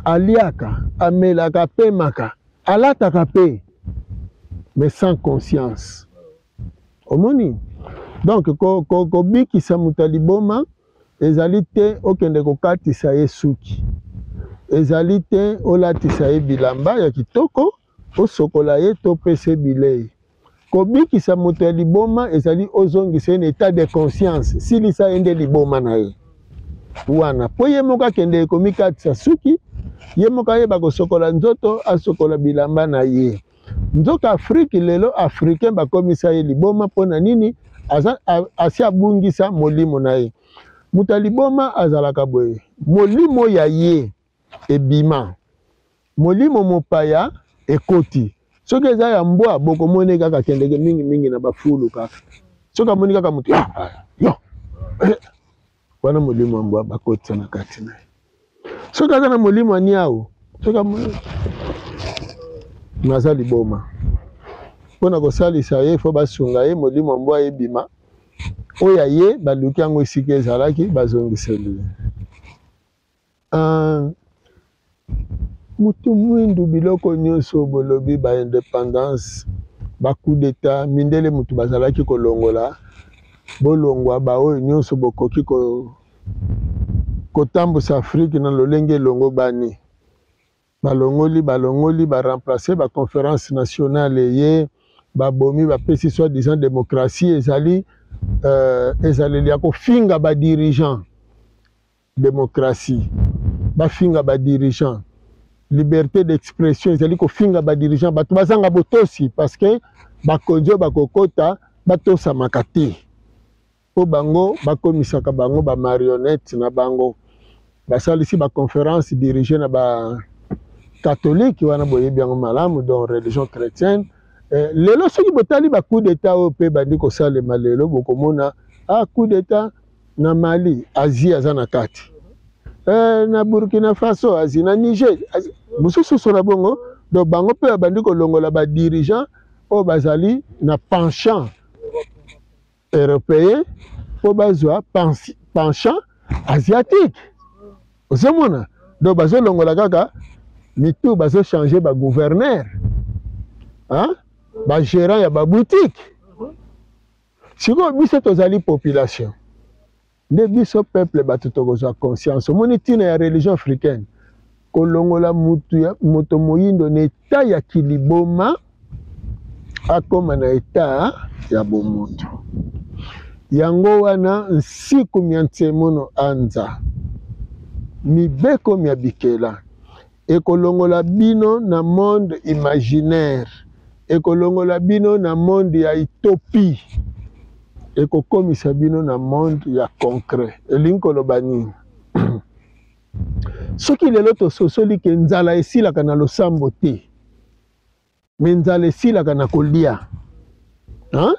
aliaka, amelaka, apemaka, alataka mpe, mais sans conscience. Omoni, donc kobikisa moto ya liboma ezali te okende kokatisa ye suki, ezali te olatisa ye bilamba ya kitoko, osokola ye to opesa ye bilei. Kobikisa moto ya liboma ezali ozongisa ye na état de conscience, silisa ye nde liboma na ye wana, mpo ye moko akende komikatisa suki, ye moko ayeba kosokola nzoto, asokola bilamba na ye. Nzoka Afrique lelo, Africain bakomisa ye liboma. Mpo na nini? Aza asi abungisa molimo na ye. Moto ya liboma azalaka boye: molimo ya ye ebima, molimo mopaya ekoti. Soki eza ya mbwa, bokomoni kaka akendeke mingimingi na bafulu kaka. Soki amoni kaka moto yo wana, molimo ya mbwa bakotisa na kati na ye. Soki aza na molimo ya niau, soki amoni naza liboma, mpona kosalisa ye, fo basunga ye molimo ya mbwa ebima, oyo ya ye baluki yango esika ezalaki, bazongiseli ye. Mutu mwindu, biloko nyonso bolobi, baindépendance, bacoup d'état, mindele mutu bazalaki kolongola, bolongwa baoyo nyonso bokoki kotambusa Afrique na lolenge elongo bani. Balongoli, balongoli, baremplace, baconférence nationale eye, babomi, bapesi soi-disant démocratie. Ezali ezaleli ya kofinga badirigeant. Démocratie, bafinga badirigeant. Liberté d'expression ezali kofinga badirigeant. Bato bazanga botosi, parce que bakonzi oyo bakokota batosamaka te, mpo bango bakomisaka bango bamarionnette na bango. Basalisi baconférence dirigé na bacatholique wana, boyebi yango malamu, donc religion chrétienne. Lelo soki botali bacoup d'état oyo mpe bandi kosalema lelo, bokomona ah, coup d'état na Mali, Asie aza na kati, na Burkina Faso, Asie, na Niger mosusu so na bongo. Donc bango mpe babandi kolongola badirigeant oyo bazali na penchant européen mpo bazwa penchant asiatique. Ozomona, donc bazolongola kaka mitu, bazochange bagouverneur, bagérant ya baboutique. Sikoyo biso tozali population nde biso peuple, bato tokozwa conscience. Omoni ntina ya religion africaine: kolongola mutu ya moto moyindo na état ya kiliboma, akóma na état ya bomoto. Yango wana nsiku mya ntsemono anza mibeko mya bikela ekolongola bino na monde imaginaire, ekolongola bino na monde ya utopie, ekokomisa bino na monde ya concret. Elingi koloba nini? Soki lelo tososoli ke nzala esilaka na losambo te, me nzala esilaka na kolia, hein?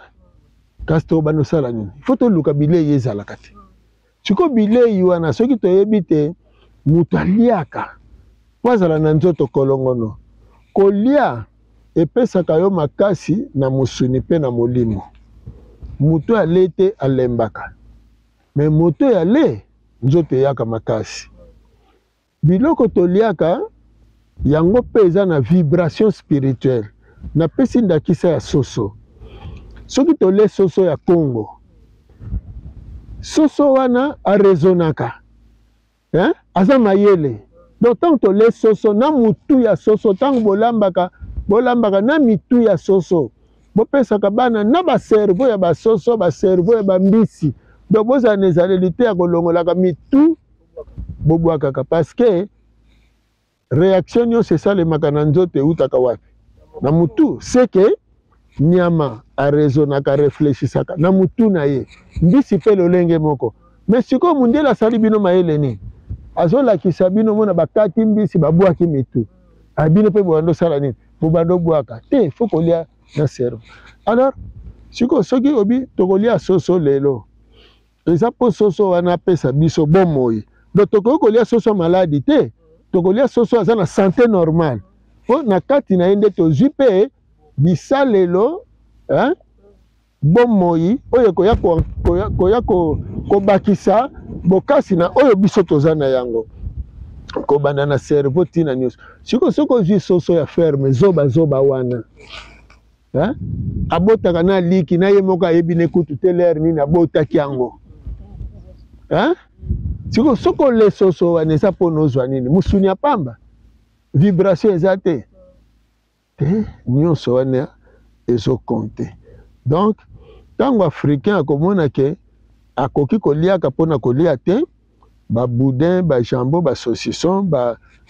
Kasi tobanda osala nini? Fo toluka bilei ezalaka te. Sikoyo bilei wana, soki toyebi te moto aliaka mpo azala na nzoto kolongono, kolia epesaka yo makasi na mosuni mpe na molimo. Moto ale te alembaka. Mais moto ya le nzoto eyaka makasi. Biloko toliaka yango mpe eza na vibration spirituelle. Napesi ndakisa ya soso. Soki tole soso ya Congo, soso wana araisonnaka, hein? Aza mayele. Donc ntango tole soso na mutu ya soso, ntango bolambaka, bolambaka na mitu ya soso, bopesaka bana na bacerveau ya basoso, bacerveau ya bambisi. Donc bozala na ezaleli te ya kolongolaka mitu bobwakaka, parce que réaction nyonso esalemaka na nzoto eutaka wapi? Na mutu. C'est que nyama araisonnaka, reflechisaka na mutu na ye. Mbisi mpe lolenge moko. Mais sikoyo mundele asali bino mayele nini? Azolakisa bino mona bakati mbisi babwaki mitu. Ah, bino mpe bobanda osala nini? Bobanda obwaka te, faut kolia na cerveau. Alors sikoyo soki obi tokolia soso lelo, eza mpo soso wana apesa biso bomoi. Donc tokoki kolia soso maladi te, tokolia soso aza na sante normale, mpo na kati na ye nde tozwi mpe bisalelo, hein? Bomoi oyo ekoya koya kobakisa bokasi na oyo biso toza na yango, kobanda na cerveau ntina nyonso. Sikoyo soki ozwi soso ya ferme zoba zoba wana, hein? Abotaka na liki na ye moko ayebi ne kutu te lere nini abotaki yango, hein? Sikoyo soki ole soso wana eza mpona ozwa nini? Mosuni ya pamba, vibration eza te te, nyonso wana ezokonte. Donc ntango africain akomona ke akoki koliaka mpona kolia te ba boudin, ba jambon, ba saucisson,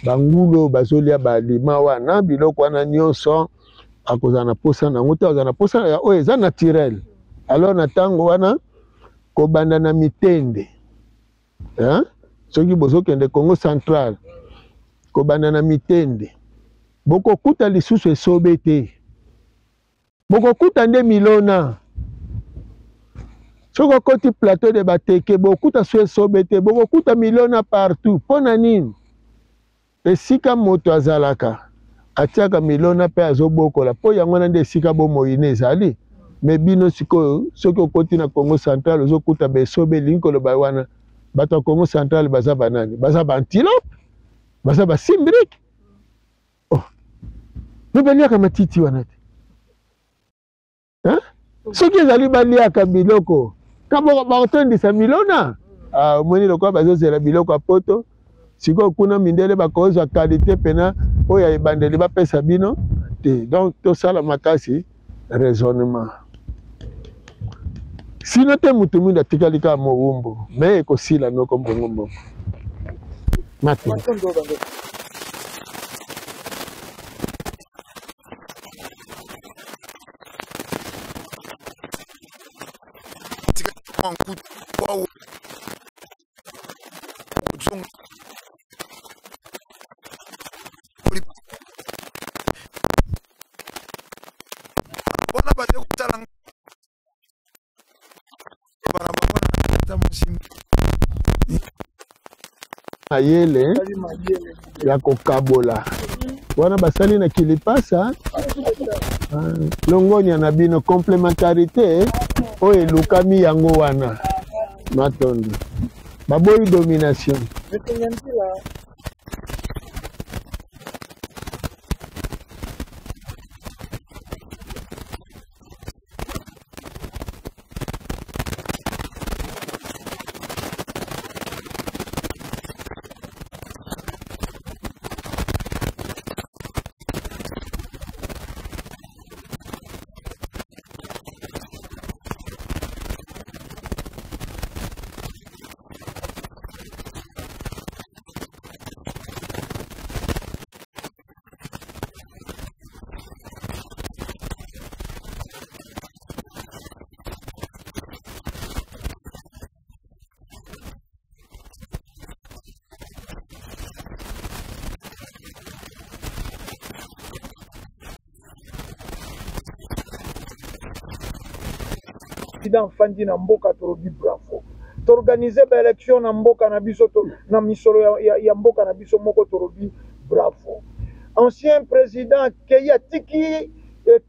bangulu oyo bazolia balima wana, biloko wana nyonso akozala na posa na yango te, akozala na posa ya oyo eza naturel. Alors na ntango wana kobanda na mitende, hein? Soki bozokende Congo central, kobanda na mitende, bokokuta lisusu esobe te, bokokuta nde milona. Soki okoti plateau de Bateke, bokokuta so esobe te, bokokuta milona partout. Mpo na nini? Esika moto azalaka atiaka milona mpe azobokola, mpo yango wana nde esika bomoi ne ezali. Me bino sikoyo soki okoti na Congo central ozokuta besobe, elingi koloba wana bato ya Congo central baza banani? Baza baantilope, baza basimbrike. Oh, me baliaka matiti wana te, hein? Soki ezali baliaka biloko bakotondisa milona. Ah, omoni lokola bazozela biloko ya poto. Sikoyo kuna mindele bakozwa kalite pena oyo ya ebandeli bapesa bino te. Donc tosala makasi raisonnement, sino te motu mwindu atikali kaka mowumbu, me ekosila noko mbongo mbongo mate. Wana bazali kotala bana bango na ata mosimbi mayele ya kokabola wana basali na kilipasa. Longonya na bino, complementarité oyo elukami yango wana. Matondo baboyi domination. Président afandi na mboka, tolobi bravo. Toorganize baélection na mboka na biso to, na misolo ya, ya, ya mboka na biso moko, tolobi bravo. Ancien président akei atiki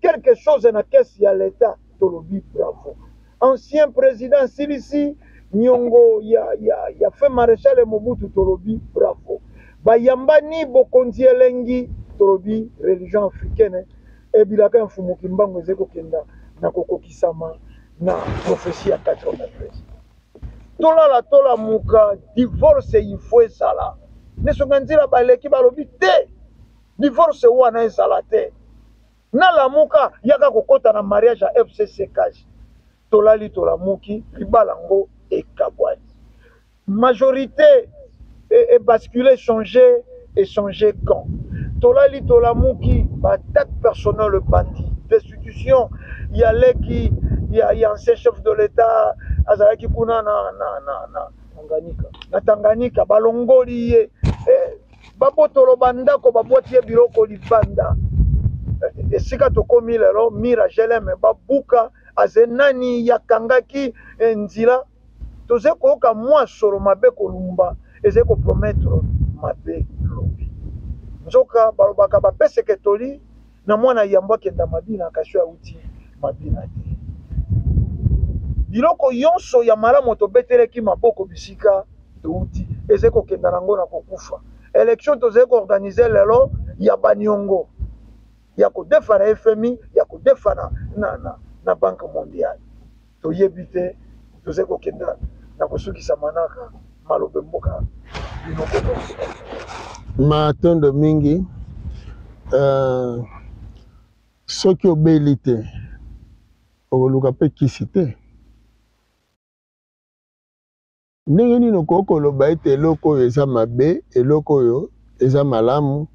quelque chose na caisse ya l'État, tolobi bravo. Ancien président asilisi Niongo ya, ya, ya feu Marechal Mobutu, tolobi bravo. Bayambani bokonzi elengi, tolobi religion africaine ebilaka ya Mfumu Kimbangu ezali kokenda na kokokisama na prophetie ya 93. Tolala tolamuka, divorce il faut ezala. Ne songa nzila baleki balobi te, divorce wana ezala te. Nalamuka yaka kokota na mariage ya FCC cash. Tolali tolamuki, libala ngo ekabwani. Majorite e basculer, changer et changer camp. Tolali tolamuki, ba attaque personnelle ebandi, destitution ya leki ya, ya ancien chef de l'État azalaki kuna na, na, na, na, Tanganyika, na Tanganyika balongoli ye eh, babotolo bandako babwati ye biloko libanda. Esika tokomi lelo mira GLM babuka aze nani yakangaki eh, nzila toze koyoka mwa solo mabe kolumba ezali kopromettre mabe lobi. Nzoka balobaka bapeseke toli na mwana yambo akenda mabina kasi awuti mabina te. Biloko yonso ya malamu tobeteleki maboko bisika touti ezali kokenda nango na kokufa. Election tozali koorganize lelo ya baniongo ya kodefa na FMI, ya kodefa na, na, na, na Banque mondiale. Toyebi te tozali kokenda na kosukisa manaka malobe mboka bino koko. Matondo mingi. Soki obeli te okoluka mpe kisi te. Ndenge nini okoki koloba ete eloko oyo eza mabe, eloko oyo eza malamu,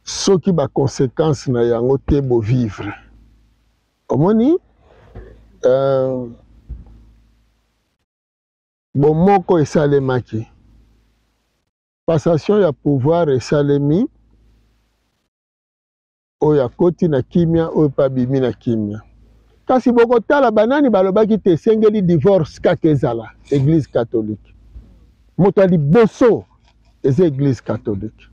soki ba conséquences na yango te bo vivre? Omoni, bomoko esalemaki, passation ya pouvoir esalemi, oyo akoti na kimia, oyo pe abimi na kimia. Kasi bokotala banani balobaki te esengeli divorce kaka ezala Eglise catholique. Moto ya liboso eza Eglise catholique.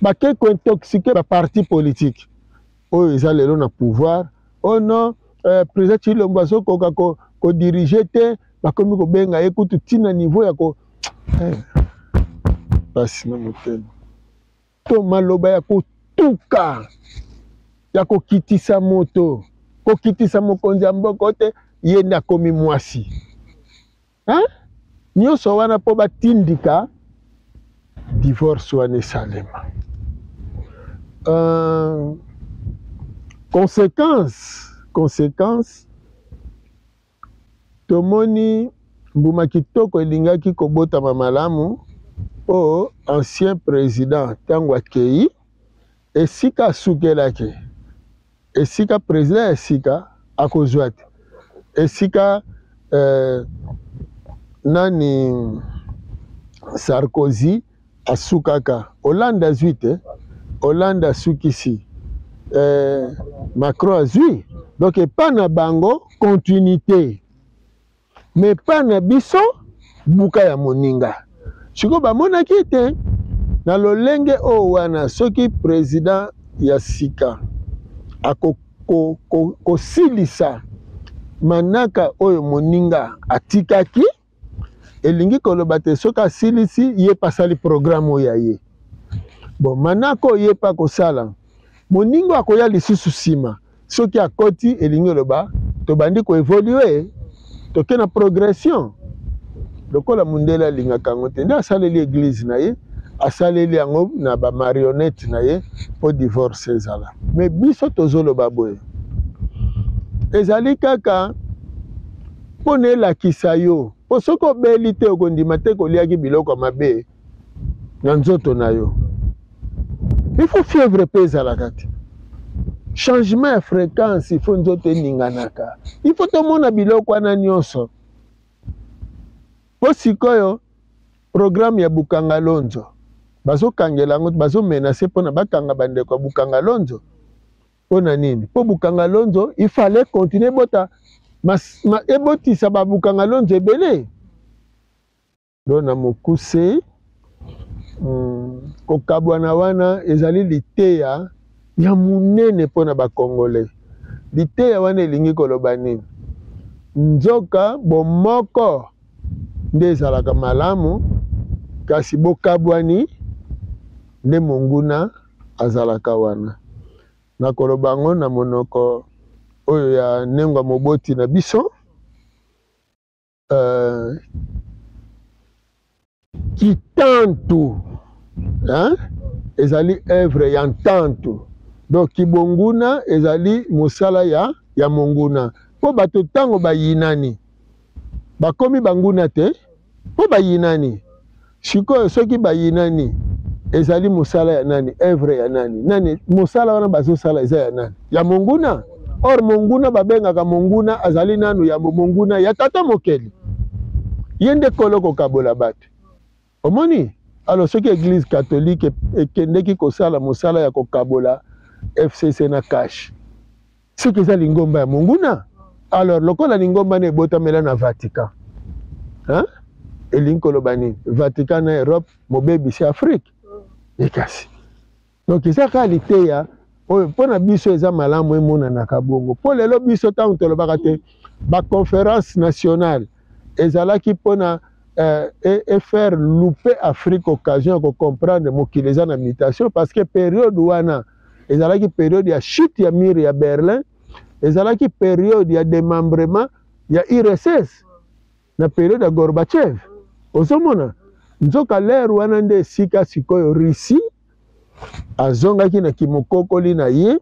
Bake ko intoxiquer ba parti politique oyo eza lelo na pouvoir. Oh non, président Tshilombo azokoka ko diriger te, bakomi kobenga ye kutu tina niveau ya ko pasi na motema. To maloba ya kotuka, ya kokitisa moto, kokitisa mokonzi ya mboka te, ye nde akomi mwasi. Hein? Nyonso wana po batindika divorce wana esalema. Conséquence, tomoni mbuma kitoko elingaki kobotama malamu po ancien président tango akei esika asukelaki, esika président ya sika akozwa te, esika nani Sarkozy asukaka, Hollande azwi te, Hollande asukisi, Macron azwi. Donc epa na bango continuité, mais epa na biso buka ya moninga. Sikoyo bamonaki ete na lolenge oyo wana soki président ya sika akosilisa manaka oyo moninga atikaki, elingi koloba te soki asilisi ye pasali programme oyo ya ye. Bon, manaka oyo ye pa kosala, moninga akoya lisusu nsima soki akoti, elingi koloba tobandi koévoluer, toke na progression. Lokola mundele alingaka yango te, nde asaleli église na ye, asaleli yango na ba marionnette na ye po divorce ezala. Mais biso tozoloba boye, ezali kaka mpo na elakisa yo, po soki obeli te okondima te koliaki biloko ya mabe na nzoto na yo. Il faut fièvre pe ezalaka te. Changement ya fréquence, il faut nzoto eninganaka. Il faut tomona biloko wana nyonso. Po sikoyo programme ya Bukanga Lonzo bazokangela yango, bazomenace mpona bakanga bandeko ya Bukanga Lonzo. Mpona nini? Po Bukanga Lonzo il fallait continuer bota ebotisa ba Bukanga Lonzo ebele. Donc na mokuse, kokabwana wana ezali liteya ya munene mpona ba Congolais. Liteya wana elingi koloba nini? Nzoka bomoko nde ezalaka malamu, kasi bokabwani nde monguna azalaka wana. Nakoloba yango na monoko oyo ya nengwa moboti na biso. Kitantu, hein? Ezali œuvre ya ntantu. Donc kibonguna ezali mosala ya monguna. Po bato tango bayinani bakomi banguna te, po bayinani. Sikoyo soki bayinani ezali mosala ya nani? Œuvre ya nani? Nani mosala wana bazosala eza ya nani? Ya monguna. Or monguna babengaka monguna azali nanu ya monguna ya tata mokeli. Ye nde kolo kokabola bato. Omoni? Alors soki église catholique ekendeki kosala mosala ya kokabola FCC na cash, soki eza lingomba ya monguna, alors lokola lingomba na ebotamela na Vatican, hein? Elingi koloba nini? Vatican na Europe mobebisi Afrique. Ekasi. Donc eza kaka liteya oyo mpo na biso eza malamu emonanaka bongo. Mpo lelo biso ntango tolobaka te ba conférence nationale ezalaki mpo na e faire louper Afrique occasion ya kocomprendre mokili eza na mutation, parce que période wana ezalaki période ya chute ya mur ya Berlin, ezalaki période ya démembrement ya URSS na période ya Gorbatchev. Ozomona nzoka l'heure wana nde esika sikoyo Russie azongaki na kimokokoli na ye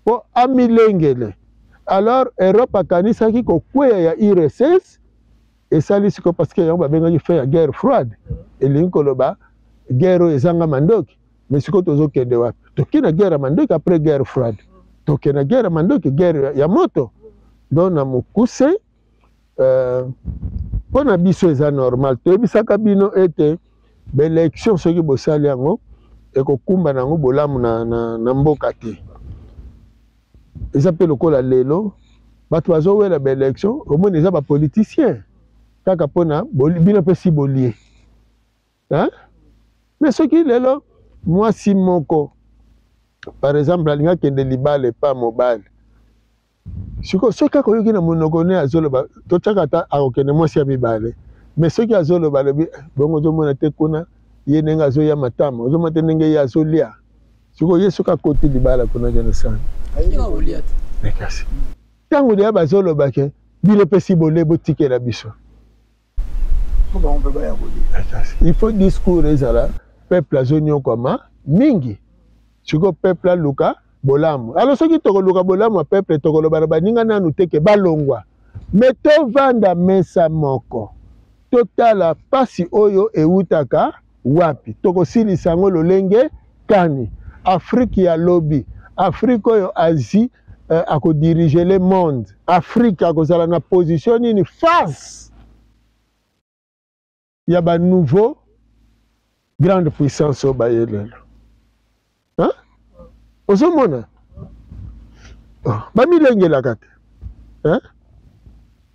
mpo amilengele. Alors Europe akanisaki kokweya ya URSS esali sikoyo, parce que yango babengaki fin ya guerre froide, elingi koloba guerre oyo ezanga mandoki. Mais sikoyo tozokende wapi? Tokei na guerre ya mandoki après guerre froide, tokei na guerre ya mandoki, guerre ya moto. Donc na mokuse, mpo na biso eza normal. Toyebisaka bino ete baélection soki bosali yango ekokumba nango bolamu na mboka te. Eza mpe lokola lelo bato bazowela baélection, omoni eza bapoliticien kaka mpona bino mpe si bolie, hein? Mais soki lelo mwasi moko par exemple alingi akende libala epa mobali, sikoyo soki akoyoki na monoko ne azoloba, totiaka ata akokende mwasi ya mibale, mais soki azoloba alobi bongo ozomona te kuna ye ndenge azoya matama, ozomona te ndenge ye azolia. Sikoyo ye soki akoti libala kuna kende sana kasi ntango deya bazoloba ke bino mpe si bolie botikela biso, il faut discours ezala peuple azonyokwama mingi. Sikoyo peuple aluka bolamu. Alors soki tokoluka bolamu ya peuple, tokoloba na baninga nanu te ke balongwa, me tovanda mesa moko, totala pasi oyo eutaka wapi, tokosilisa yango lolenge kani. Afrique ya lobi, Afrique oyo Asie akodirige le monde, Afrique akozala na position nini face ya ba nouveau grande puissance oyo baye lelo, hein? Ozomona oh, bamilengelaka te, hein?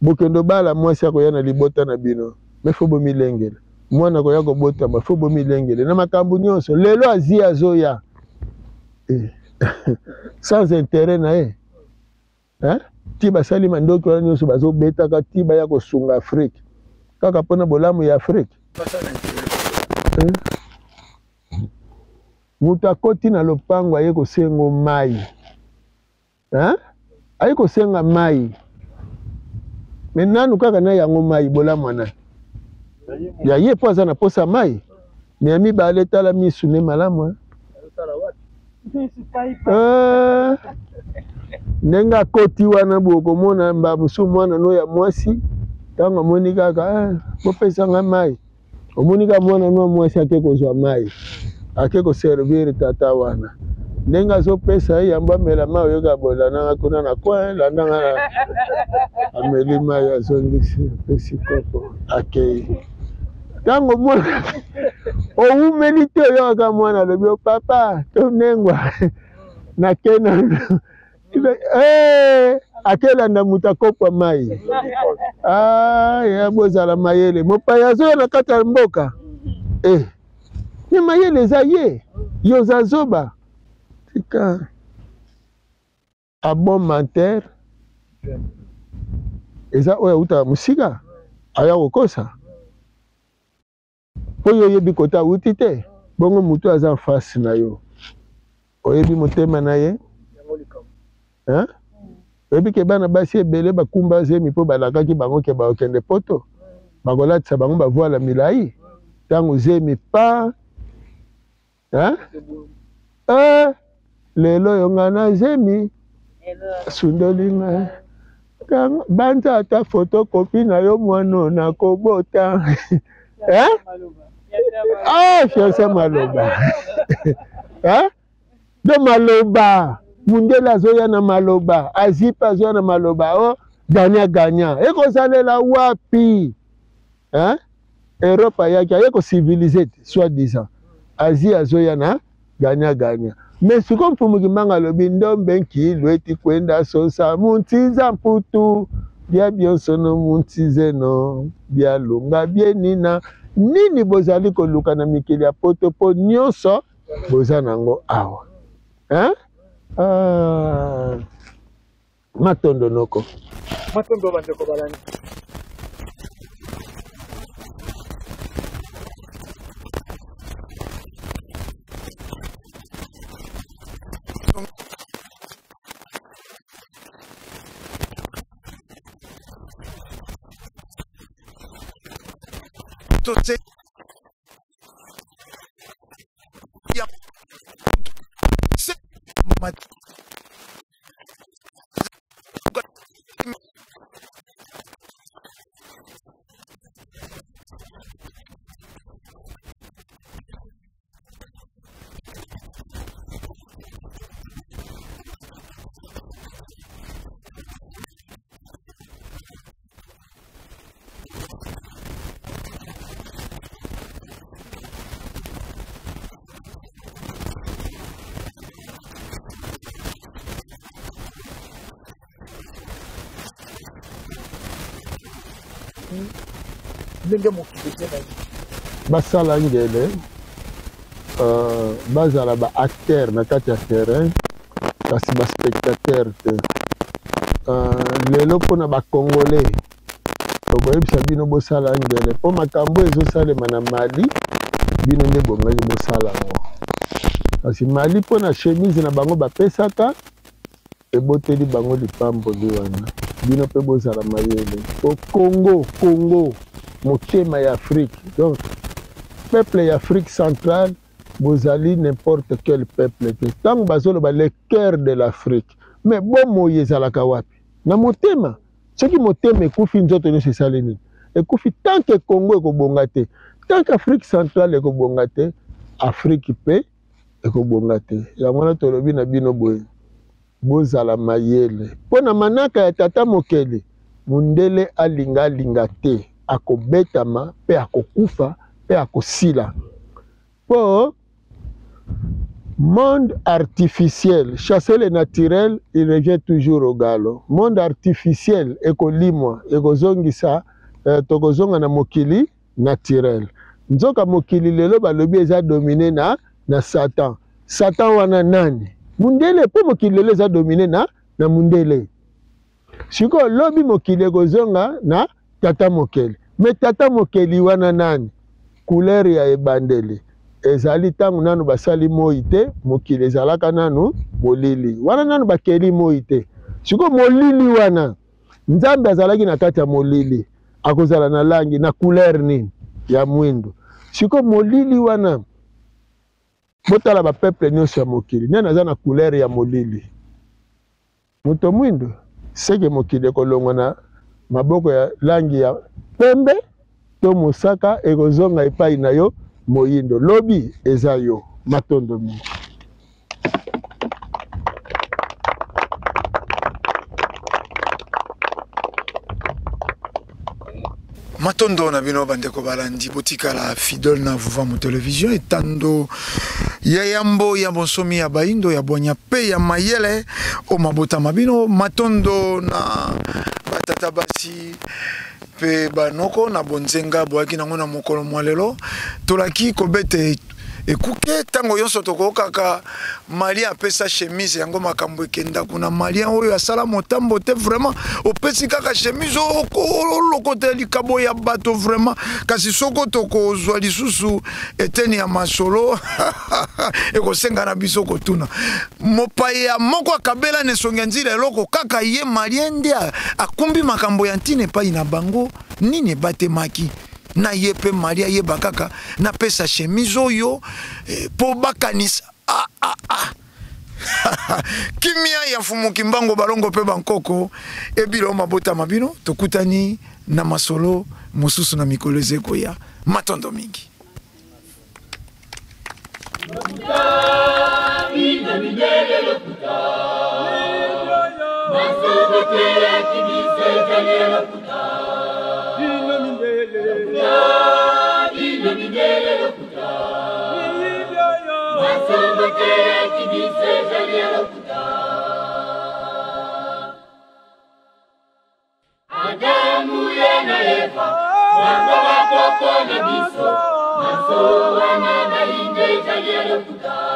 Bokende obala mwasi akoya na libota na bino, me fo bomilengela. Mwana akoya kobotama, fo bomilengele na makambo nyonso. Lelo Asie azoya sans intérêt na ye, hein? Ti basali mandoki wana nyonso bazobetaka ti baya kosunga Afrique kaka mpona bolamu ya Afrique. Moto akoti na lopango aye kosengo mai, hein? Aye kosenga mai, me nanu kaka na yango mai bolamu wana ya ye mpo aza na posa mai. Me ya mibale tala misu ne malamu, hein? Ndenge akoti wana bokomona mba mosusu mwana no ya mwasi ntango amoni kaka bopesanga mai, omoni kaka mwana no ya mwasi ake kozwa mai, ake koservir tata wana. Ndenge azopesa ye yambo amela mai, oyoka boye landanga kuna na coin, landanga na ameli mai, azongisi, apesi kopo, akei. Ntango mwana owumeli te, oyokaka mwana alobi o papa tonengwa nakena akelanda moto akopwa mai. Ya bozala mayele, mopaya azoya na kati ya mboka me mayele eza ye, yo oza zoba. Tika a bon menteur eza oyo autaka mosika aya kokosa. Mpo yo oyebi kota awuti te, bongo moto aza en face na yo, oyebi motema na ye? Hein? Oyebi ke bana basi ebele bakumba zemi mpo balakaki bango ke bakokende poto, bakolatisa bango bavoile milai, ntango zemi pa Hein? Eh, lelo yo nga na zemi sundoli nga banza ata photocopie na yo mwana nakobota eh? Ah, fianse maloba eh? Do maloba mundele azoya na maloba azipe azoya na maloba o oh, gagna gagna ekozalela wapi hein? Europe ayaki aye ko civiliser te soit disant Asie azoya na gagna gagna mais sikoyo mfumu kimbangu alobi ndombe nkilu eti kwenda sosa muntiza mputu bia bionso no muntize no bia lunga bienina nini bozali koluka na mikili ya poto mpo nyonso boza nango awa hein? Ah. Matondo noko. Matondo bandeko balandi. Ndenge mokili ezalaki. Basala ngele euh, bazala ba acteur na kati ya terrain kasi ba spectateur te. Euh, lelo mpona ba congolais tokoyebisa bino bosala ngele mpo makambo ezosalema na Mali bino nde bongaki bosala yango kasi Mali mpo na chemise na bango bapesaka eboteli bango lipamboli wana bino mpe bozala mayele mpo Congo Congo motema ya Afrique donc peuple ya Afrique centrale bozali n'importe quel peuple te ntango bazoloba le cœur de l'Afrique mais bomoi ezalaka wapi na motema soki motema ekufi nzoto nyonso esali nini ekufi tant que Congo ekobonga te tant que Afrique centrale ekobonga te Afrique mpe ekobonga te yango wana tolobi na bino boye bozala mayele mpo na manaka ya tata mokeli mundele alinga alinga te akobetama mpe akokufa mpe akosila mpo monde artificiel chasser le naturel il revient toujours au galop monde artificiel ekolimwa ekozongisa eh, tokozonga na mokili naturel nzoka mokili lelo balobi eza domine na na satan satan wana nani mundele mpo mokili lelo eza domine na na mundele sikoyo lobi mokili ekozonga na tata mokeli me tata mokeli wana nani couleur ya ebandeli ezali ntango nanu basali moi te mokili ezalaka nanu molili wana nanu bakeli moi te sikoyo molili wana nzambe azalaki na kati ya molili akozala na langi na couleur nini ya mwindu sikoyo molili wana botala bapeuple nyonso ya mokili nani aza na couleur ya molili moto mwindo seke mokili ekolongwa na maboko ya langi ya pembe to mosaka ekozonga epai na yo moyindo lobi eza yo matondo mingi Matondo na bino bandeko balandi botikala fidèle na Vuvamu Television etando ya yambo ya bonsomi ya baindo ya bwanya pe ya mayele o mabota ma bino matondo na batata basi pe banoko na bonzenga boyaki nango na mokolo mwa lelo tolaki kobete. Ekuke ntango nyonso tokokaka Malien apesa chemise yango makambo ekenda kuna. Malien oyo asala motambo te vraiment, opesi kaka chemise olokota likabo ya bato vraiment. Kasi soko tokozwa lisusu eteni ya masolo ekosenga na biso kotuna mopaya moko akabela na esongi ya nzila eloko kaka ye Malien nde akumbi makambo ya ntina epai na bango nini ebatemaki na ye mpe Marie ayeba kaka napesa chemise oyo mpo eh, bakanisa ah, ah, ah. Kimia ya Mfumu Kimbangu, balongo mpe bankoko ebilo mabota ma bino. Tokutani na masolo mosusu na mikolo eza ekoya. Matondo mingi. Bino mindele lokuta, masoko biso ezali ya lokuta. Bino mindele, bino mindele lokuta, masoko biso ezali ya lokuta. Adamu ye na Eva, bango bakoko na biso, maso wana bayinde ezali ya lokuta.